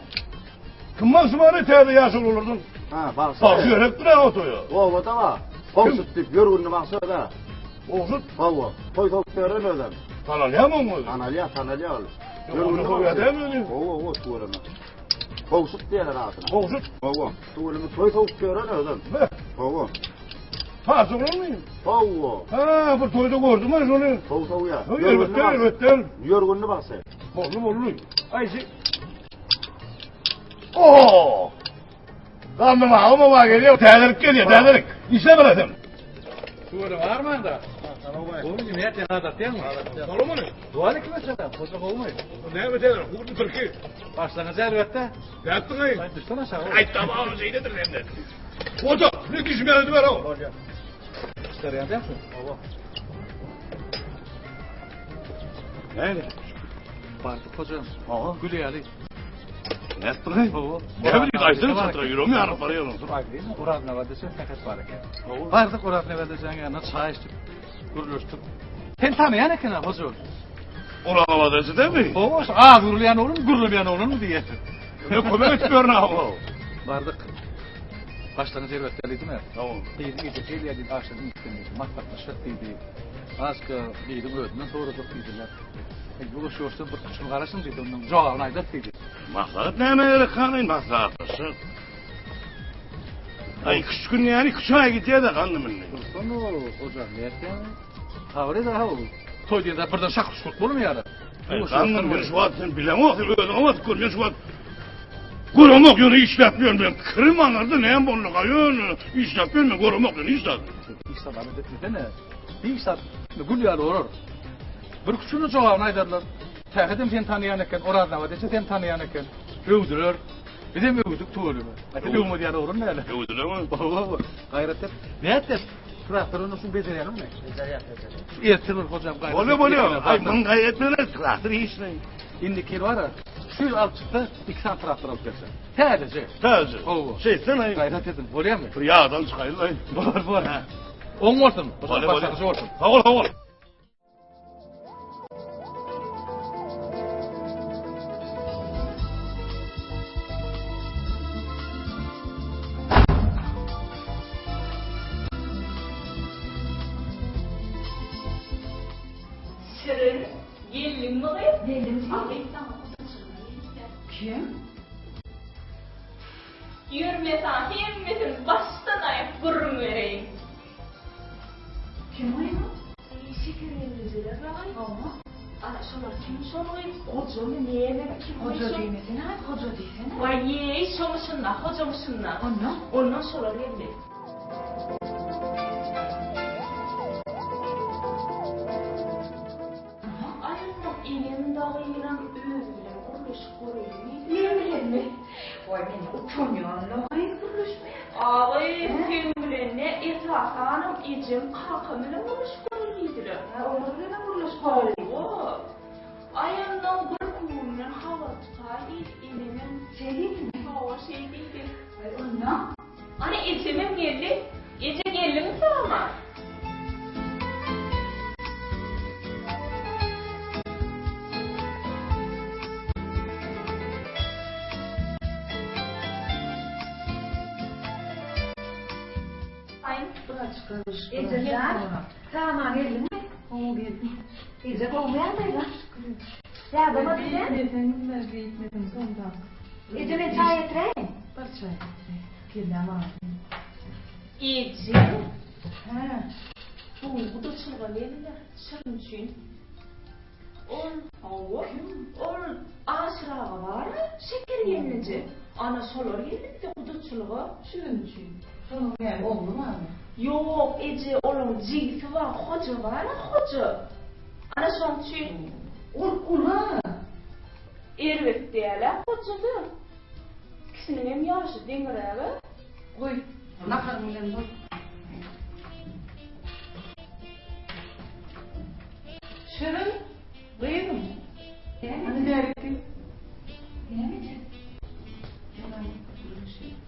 Kim bar şu täze ýaşululardan? Ha, bagşy. Bagşy gerek bir otuýar. Oba da bar. Gowşut diýip ýörgünli bagşy da. Gowşut? Hawa. Toý sowup beren özem. Tanalýarmy oň özi? Tanalýar, tanalýar ol. Ýörgünli bagşy. Hawa, hawa, tüweleme. Gowşut diýerler adyna. Gowşut? Hawa. Tüweleme toý sowup beren özem. Hawa. Paç oglanmy? Hawa. Ha, bir toýda gördüm ben şony. Toý sowýar. Elbetde, elbetde. Ýörgünli bagşy. Boldy, boldy. Aýşy. Oo! Gandym agam oba gelýär, täzelik gelýär, täzelik. Işe bilesin. Tüwele barmanda. Gowy nätýän adatýaňmy? Bolmany. Waleýkim esselam. Hoja gowumy? Näme täzelik? Gurdy türki. Başlangyç elbetde. Nätdiň aý? Aý düşsene aşagy. Aý tamam şeýledir sende. Hoja, ne kişi berdi ber o. Bolýar. Çykarýan dälsiň? Hawa. Näme? Bardyk hojam. Hawa. Gül ýaly. Nätdiň? Hawa. Ne bileyim aýtsana çatyra ýüregim ýaryp barýar. Aýdaýyn, Oraz Nabadesem sähet bar eken. Bardyk Oraz Nabadeseň ýanyna çaý içdik, gürleşdik. Sen tanaýan eken-ä hoja. Oraz Nabadesi dämi? Hawa, şu az gürleýän oglan, gürlemeýän oglanmy diýýär. Ne kömek edip ýörün awa. Bardyk. Başlangyç erbet däl diýdim-ä. Hawa. Gyzyň ejesi gelýär diýdi, agşam ünsden diýdi, maslahatlaşjak diýdi. Azka gyzyň özünden sorajak diýdiler. Ýuwaş-ýuwaşdan bir küçük garaşyň diýdi, ondan jogabyny aýdar diýdi. Maslahat näme gerek hany maslahatlaşjak. Aý iki üç gün ýaly iki üç aý gidýär-de gandym indi. Dursun o hojam nätýäň? Sabyr et ha ol. Toý diýende birden şak-şukurt bolmaýar. Aý gandym men şu wagt sen bileňok sen özüň wagt gör men şu wagt göremok ýöne işläp ýörün men pikirim aňyrda näme bolduka ýöne işläp ýörün men göremok ýöne hiç zat. Hiç zat alada etmesene. Hiç zat gül ýaly bolar. Bir küçügine jogabyny aýdarlar. Sähedem seni tanaýan eken, Oraznabat eje seni tanaýan eken. Öwdüler. Bizem öwdük tüweleme. Aý, öwmez ýaly oglan däl. Öwdülermi? Hawa, gaýrat et. Nätdi? Traktor onu şuny bejerýäňmi? Bejerýär, bejerýär. Şu ertir bir hojam gaýrat. Bolýar, bolýar. Aý, muň gaýrat etmeli, traktor işleý. Indiki ýyl bar-a, şu ýyl alyp çyksa, iki sany traktor alyp berjek. Täzeje. Täzeje. Hawa. Şeýtsen aý. Gaýrat ediň, bolýarmy? Bir ýagdan çykaýyl-aý. Bor, bor. Oň bolsun. Bolýar, bolýar. Başarnyjy bolsun. Sag bol, sag bol. Şirin, geldiňmi gyz? Geldim. Agyz saňa gudaçylyga gelipdir. Kim? Ýör men saňa hemmesini başdan aýak gürrüň bereýin. Kim gyz o? Eý, şeker gelnejeler bagy. Hawa. Ana, şolar kim şol gyz? Gojamy, nämemi, kim gyz Hoja şol? diýmesene, aý, hoja diýsene. Waý-eý, şomuşynda, hojamyşynda. Ondan? Ondan şolar geldi. Aý, onnoň enem dagynam özi bilen gürleşip göreýin diýdi. Men bilenmi? Waý, men utanýan-la gyz gürleşmäge. Agy, seň bilen ne, esasanam ejem, kakam bilen gürleşip göreýin diýdiler. Hä, olar bilenem gürleşip göreýin. Hawa. Aý, onnoň birki günden habar tutaý diýdi enemem. Şeý diýdimi? Hawa, şeý diýdi. Aý, onnoň? Ana, ejemem geldi. Eje, geldiňmi sag-aman? Eje jan, sag-aman geldiňmi? Gowy geldim. Eje, gowumy ýagdaýlar? Ýadamadyň sen? Beýtmeseň, beýtmeseň, soňda. Eje, men çaý getiräýin. Bir çaý getir. Kelläm agyrdy. Eje. Hä. Bu gün gudaçylyga geldiler, Şirin üçin. Ol, hawa, ol Aşyr aga bar-a, Şeker gelneje. Ana, şolar geldi bize gudaçylyga. Şirin üçin. Şonuň näme, ogly barmy? Ýok, eje, olaň jigisi bar, Hoja bar-a, Hoja. Ana, şoň üçin. Ol uly-a. Erbet däl-ä Hoja-da. Ikisiniňem ýaşy deňiräg-ä. Goý, naharyň bilen bol. Şirin, gyzym. Hany bärik gel. Näme eje? Gel aý, gürleşelim.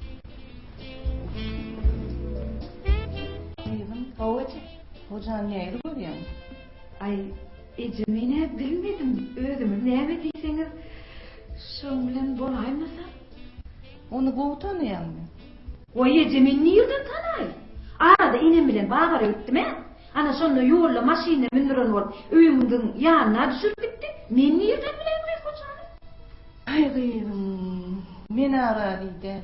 Gyzym. Hawa eje. Hojany nähili görýäň? Aý, eje men-ä bilmedim. Özüňiz näme diýseňiz, şoň bilen bolaýmasa. Ony gowy tanaýaňmy? Waý eje men nirden tanaýyn? Arada enem bilen bazara gitdim-ä. Ana şonda ýolda maşynyna mündüren bolup öýümiziň ýanyna düşürip gitdi. Men nirden bileýin gyz hojany? Aý gyzym, men-ä razy däl.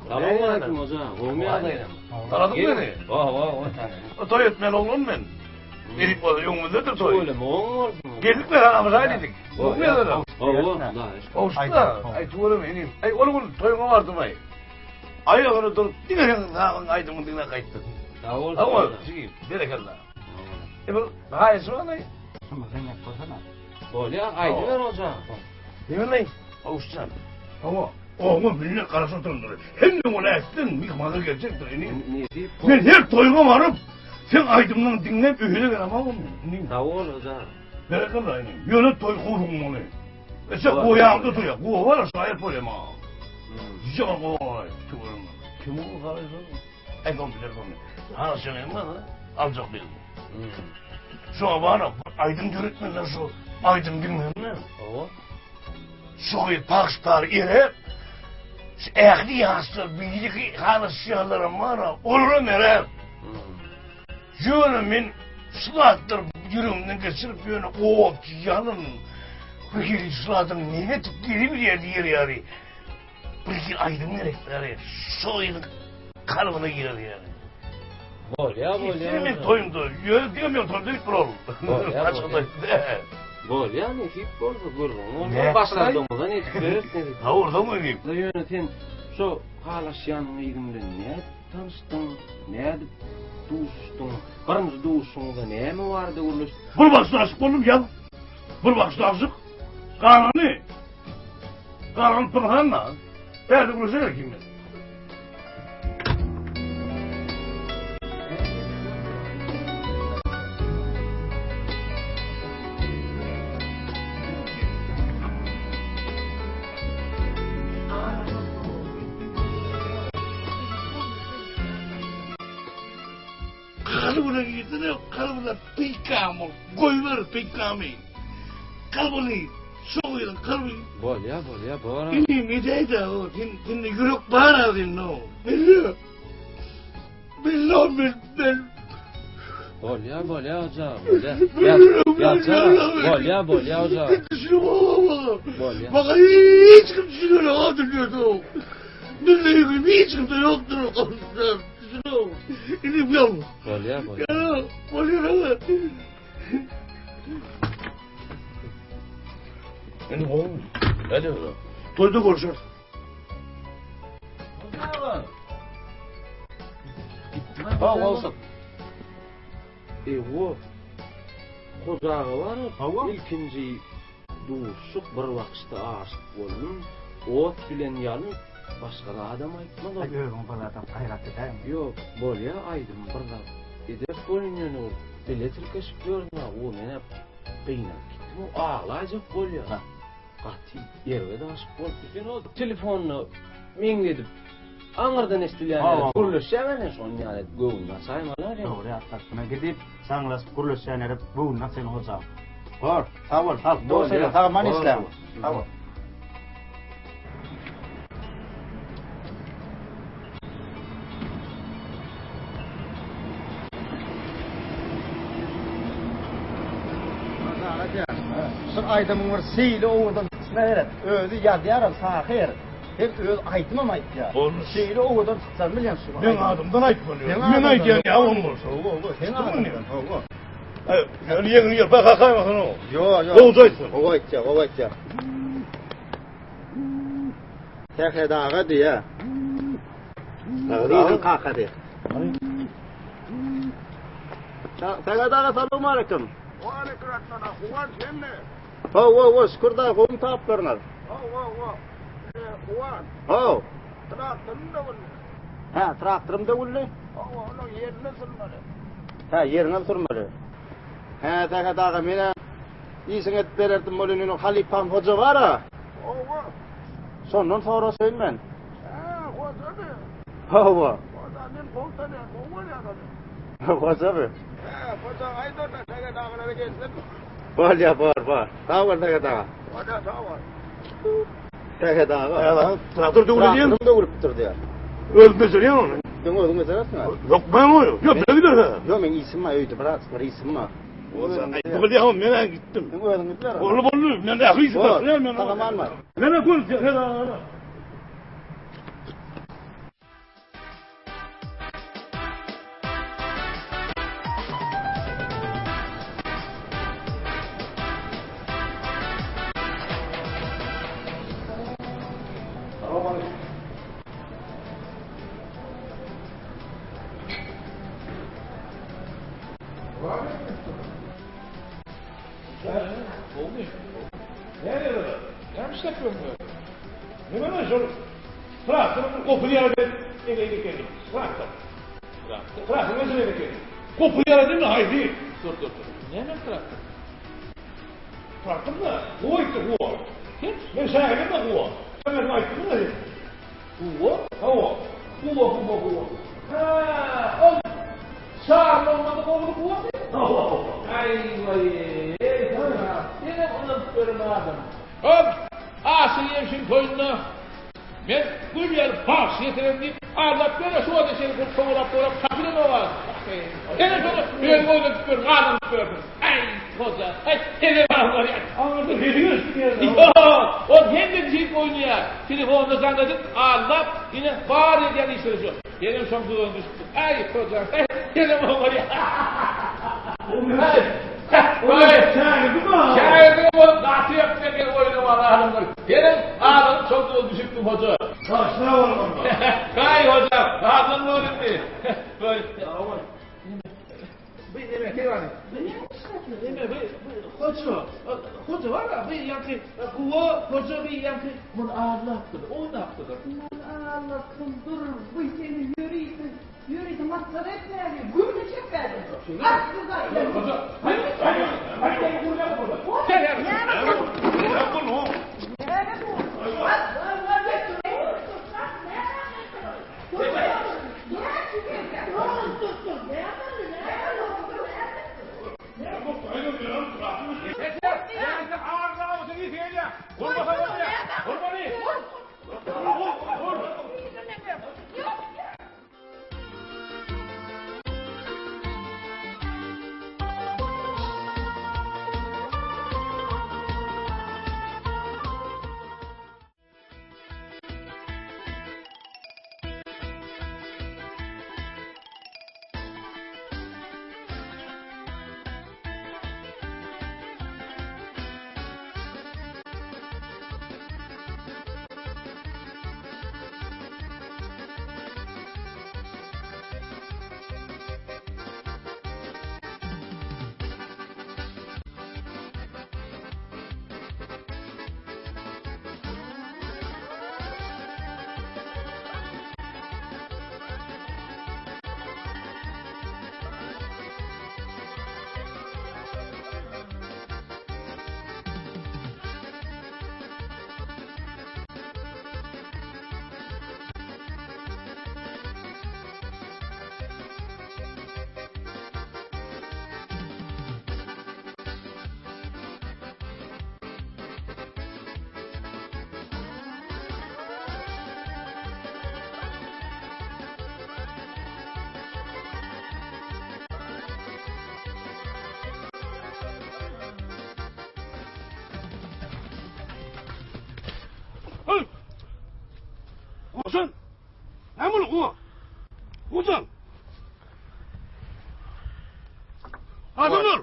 Salowmaleýkim hoja, gowumy ýagdaýlaň? Tanadyň meni? Hawa, hawa. Toý etmeli oglan men. Nesip bolsa öňümizdedir toý. Tüweleme, oň bolsun. Geldik we haramyza diýdik. Gowumy ýagdaýlaň? Hawa, Gowşutda, aý tüweleme inim. Aý ol gün toýuňa bardym aý. Aýagyny durup diňe seň sazyň aýdymyňy diňläp gaýtdym. Sag bol. Sag bol, jigim, berekella. E bir haýyşym bar aý. Şumy sen ýap goýsana. Bolýar, aýdyber hoja. Neme aý? Gowşutjan. Hawa, oňa millet garaşyp oturandyr. Hemme welaýatdan myhmanlar geljekdir inim. Nesip. Men her toýuňa baryp, seň aýdymlaryňy diňläp öýüne gelemok inim. Sag bol hoja. Berekella inim. Ýöne toý gurulmaly. Ese goýaňda toýa. Gowa bar, şaýat bolýar maňa. Ýa goý, tüweleme. Kim o garaýsa? Aý soň biler soň. Hanaşan hem bar, aljak bil. Şu bar, aýdym döretmeliler şu aýdym diňlenme. Hawa. Şu gyz pagş-par erep, şu ähli ýaşlar biriki hanaşýanlaram bar, olaram erep. Ýöne men şu zatlar ýüregimden geçirip ýöne ot, ýalyn, bir hili şu zadyň neme etip gelibilýär diýer ýaly bir hili aýdym gerek ýaly şu gyzyň kalbyna girer ýaly. Bolýa, bolýa. Gitsin men toýumda. Ýöne diňe men toýumda gitip ol. Bolýa, bolýa. Bolýa, nesip bolsa gürrüň bolsa başardygymyzdan edip bereris nesip. Ha, orda mı diýip. Ýöne sen şo halaşýan gyzyň bilen nädip tanyşdyň? Nädip duşuşdyň? Birinji duşuşyňyzda näme barada gürleşdiň? Bir bakışda aşyk boldum ýaz. Bir bakışda aşyk. Galany. Galany pynhan-da. Bärde gürleşer kim men. Kalbyna girsene, kalbyna peýkam bol. Goýber peýkamy. Kalbyny şo gyzyň kalby. Bolýa, bolýa, bor. Inim edäýdä, o sen sende ýürek bar azynda. Belli. Belli men ben. Bolýa, bolýa hoja, bolýa. Ýa, bolýa, bolýa hoja. Bolýa. Bak hiç kim düşüner, dünýede. Milli hiç kimde ýokdur. Inim ýok. Bolýa, bolýa. Bolýa. Indi gowy. Hadi bakalım. Toýda görüşeris. Sag bolsun. Ewo. Hoja aga bar. Hawa. Ilkinji duşuşyk bir bakyşda aşyk boldum. Ot bilen ýalyn başga zadam aýtmaz ol. Özüň bir zadam gaýrat edäýiň. Ýok, bolýa aýdym bir zat ederis welin ýöne ol bile tirkeşip ýörün-ä, o men-ä gynanyp gitdim, o aglaýjak bolýa. Gaty erbet aşyk bolupdyr. Sen o telefonda meňzedip aňyrdan eşidilýän ýaly gürleşýäň ene şonuň ýaly edip göwnüni açaýmaly sen. Dogry ýatladyň. Gidip jaňlaşyp gürleşýän ýere göwnüni açaýyn hojam. Bor, sag bol, sag bol. Sag aman işläň. Sag bol. Şu aýdymyň bir şeýle owadan çykyşyna seret. Özi ýazýaram şahyr. Hem öz aýdymam aýtýar. Şeýle owadan çykjagyny bilýän şu. Meň adymdan aýtmaly. Men aýdýan ýa oň bolsa. Hawa, hawa, seň adyňdan. Hawa. Ýöne ýeňil ýer baka kaýmasyn o. Ýok, ýok. Gowja aýtsyn. Gowy aýtýar, gowy aýtýar. Sähet aga diýýär. Gyzyň kaka diýýär. Sähet aga salowmaleýkim. Waleýkim assalam. Guwanç hemme. Hawa, hawa, şükür daýy, gowumy taplaryňyz? Hawa, hawa. Guwanç. Haw. Traktorym döwüldi. Hä, traktorym döwüldi? Hawa, onuň ýerine sürmeli. Hä, ýerine sürmeli. Hä, Sähet aga, men-ä işiňi edip bererdim welin, ýöne halypam Hoja bar-a. Hawa. Şondan soraşaýyn men. Hä, Hojamy? Hawa. Hoja men gowy tanýan, gowy görýän ony. Hojamy? Hä, Hoja aýt onda, Sähet agalara gelsin. Bolýa, bor, bor. Sag bol, Sähet aga. Bolýa, sag bol. Sähet aga. Traktor döwüldi diýen. Traktorym döwülipdir diýýär. Özüň bejerýäň ony. Sen özüň bejerersiň. Ýok, men ony. Ýok, bile gider. Ýok, meň işim bar öýde, biraz bir işim bar. Bolýa, men gitdim. Sen özüň gitler. Boldy, boldy. Men ähli işi taşlaýan men. Sag bar. Mene gör, Sähet aga. Näme şol? Traktor gopuz ýaly eneýin ekeni. Traktor. Traktor. Traktor mesele ekeni. Gopuz ýaly diýme haýsy? Dur dur dur. Näme traktor? Traktor da goýdy guwa. Kim? Men şägirdim de guwa. Sen men aýtdym da. Guwa? Hawa. Guwa guwa guwa. Ha, ol Şarly olmadyk ogly guwa. Hawa. Aý waý. Ýene unup görüm adam. Hop! Aşyr ýemşiň toýunda Men gül ýaly bagşy getirerin diýip, aldap ýör-ä şu wagta çenli şol kowalap-kowalap tapylanok-a. Senem şony özüň oýnadyp ýör, gazanyp ýörsüň. Aý, hoja, aý, senem barýar. Aňyrda sesiň eşidilýär. Ýok, ol hemme jigit oýnaýar. Telefonda jaň edip, aldap, ine, bar edýän işleri şu. Senem şoň duzagyna düşüpsiň. Äý, hoja, senem oňarýaň. Şägirdiň bolup gaty ýakýan oýnamaly adamlar. Senem aldanyp şoň duzagyna düşüpsiň, hoja. Başla bolmanda. Haý, hoja, razylygyň bor indi. Bu neme keýwany? Neme bu hoja. Hoja bar-a, bu ýaňky guwa hoja bu ýaňky muny aldapdyr, oýnapdyr. Muny aldapdyr, bu seni ýörite, ýörite maksat etmäge, gümüni çekmäge. Hoja, haý, haý, haý, Näme bu? Hojan! Näme boldy oňa? Hojan! Adamlar!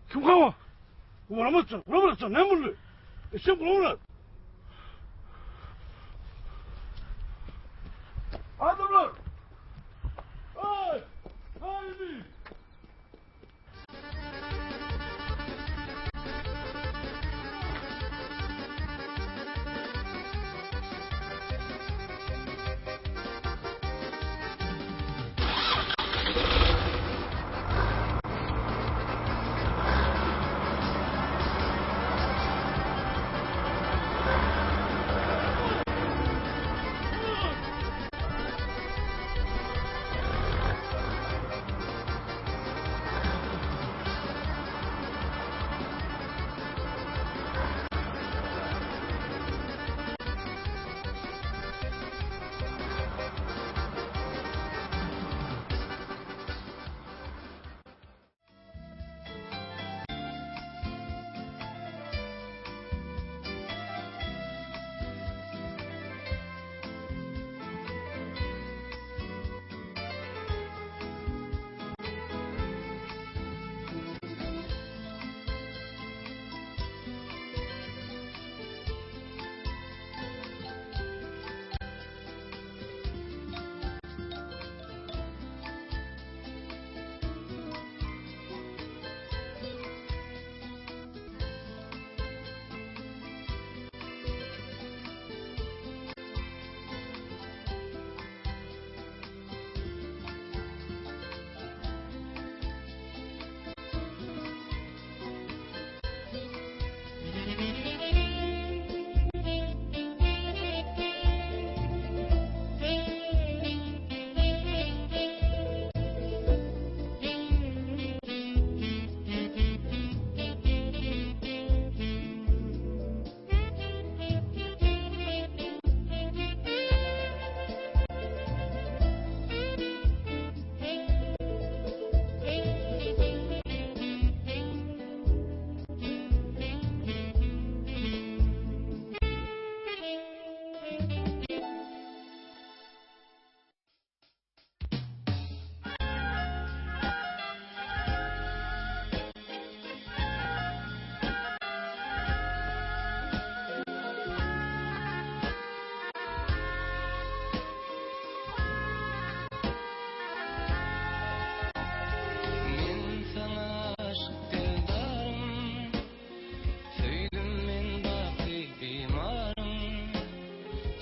Kim hawa? Uramazsan, uramazsan, näme boldy? Eşek uramaz. Adamlar! Ay! Haydi!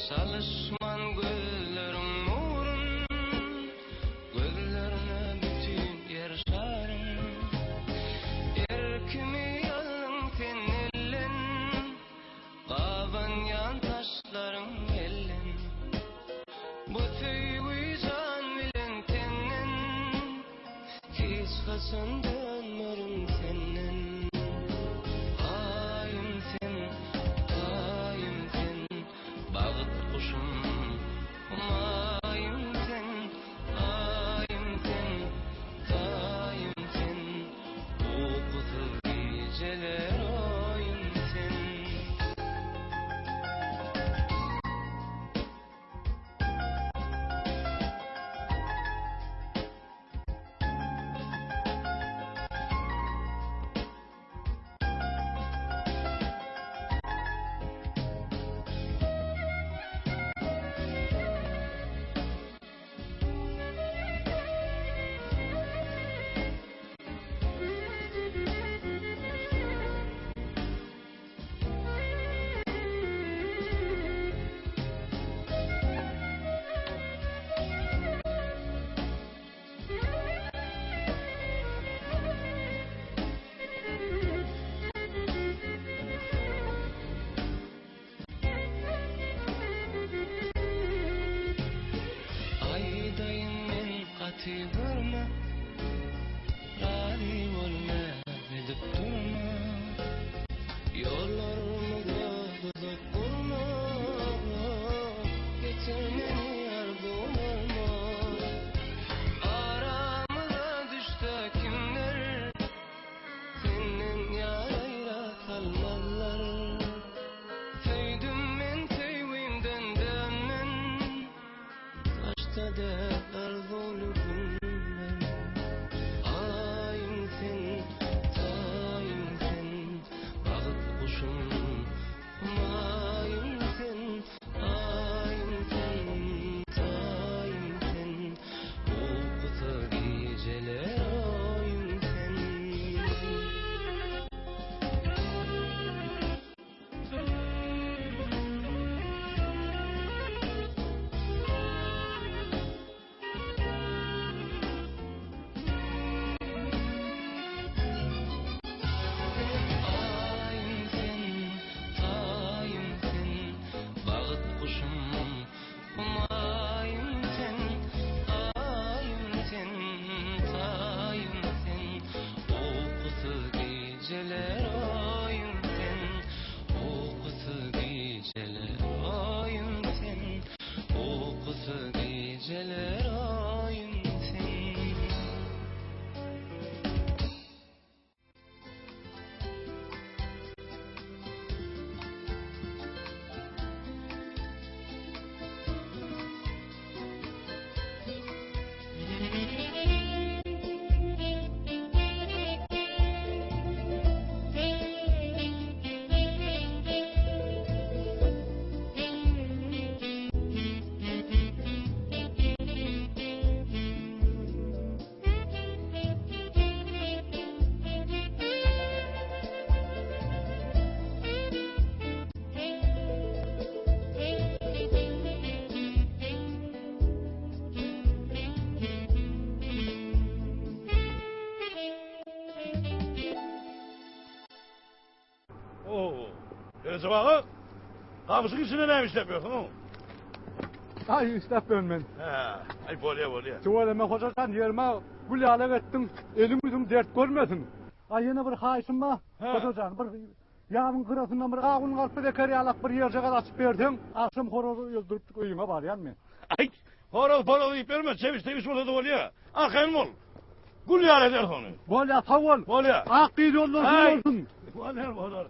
Çalyşman gözleriň nurun, Gözlerine bütin Ýer şaryn. Erkimi aldyň sen elden, Gabanýan taşlaryň elden. Bu söýgi jan bilen tenden, Hiç haçan dönmerin senden. Aýym sen, Aýym sen, Bagt guşum, Humaýym sen, Aýym sen, Taýym sen, Ukusyz gijeler oýum sen. Aýdaýyn men gaty görme, Razy bol näz edip durma. Ýollarymyza duzak gurma, Getir meni arzuwlaryma. Aramyza düşse kimler, Senden ýar aýra salmazlar. Söýdüm men söýgimden dönmen, Daşda däl arzuwly günler. Aýym sen, taýym sen, Bagt guşum, humaýym sen. Aýym sen, taýym sen, Ukusyz gijeler oýum sen. Aýym sen, taýym sen, bagt guşum, humaýym sen, Aýym sen, taýym sen, ukusyz gijeler oýum sen, Ukusyz gijeler oýum sen, ukusyz gijeler oýum sen. Oo. Recep ağa, gamyşyň içinde näme işläp ýörsüň? Aý işläp ýörün men. Hä, aý bolýa bolýa. Tüweleme Hoja jan ýerime gül ýalak etdiň, eliň ýüzüň dert görmesin. Aý ýene bir haýyşym bar. Hoja jan bir ýabyň gyrasyndan bir gawun galpyz eker ýalak bir ýerjagaz açyp berseň, agşam horaz öldürip öýüňe barýan men. Aý, horaz poraz diýip ýörme, çebiş-tebiş bolsa-da bolýa. Arkaýyn bol. Gül ýaly ederis ony. Bolýa, sag bol. Bolýa. Ak gyz ýoldaşyň bolsun. Bolar, bolar.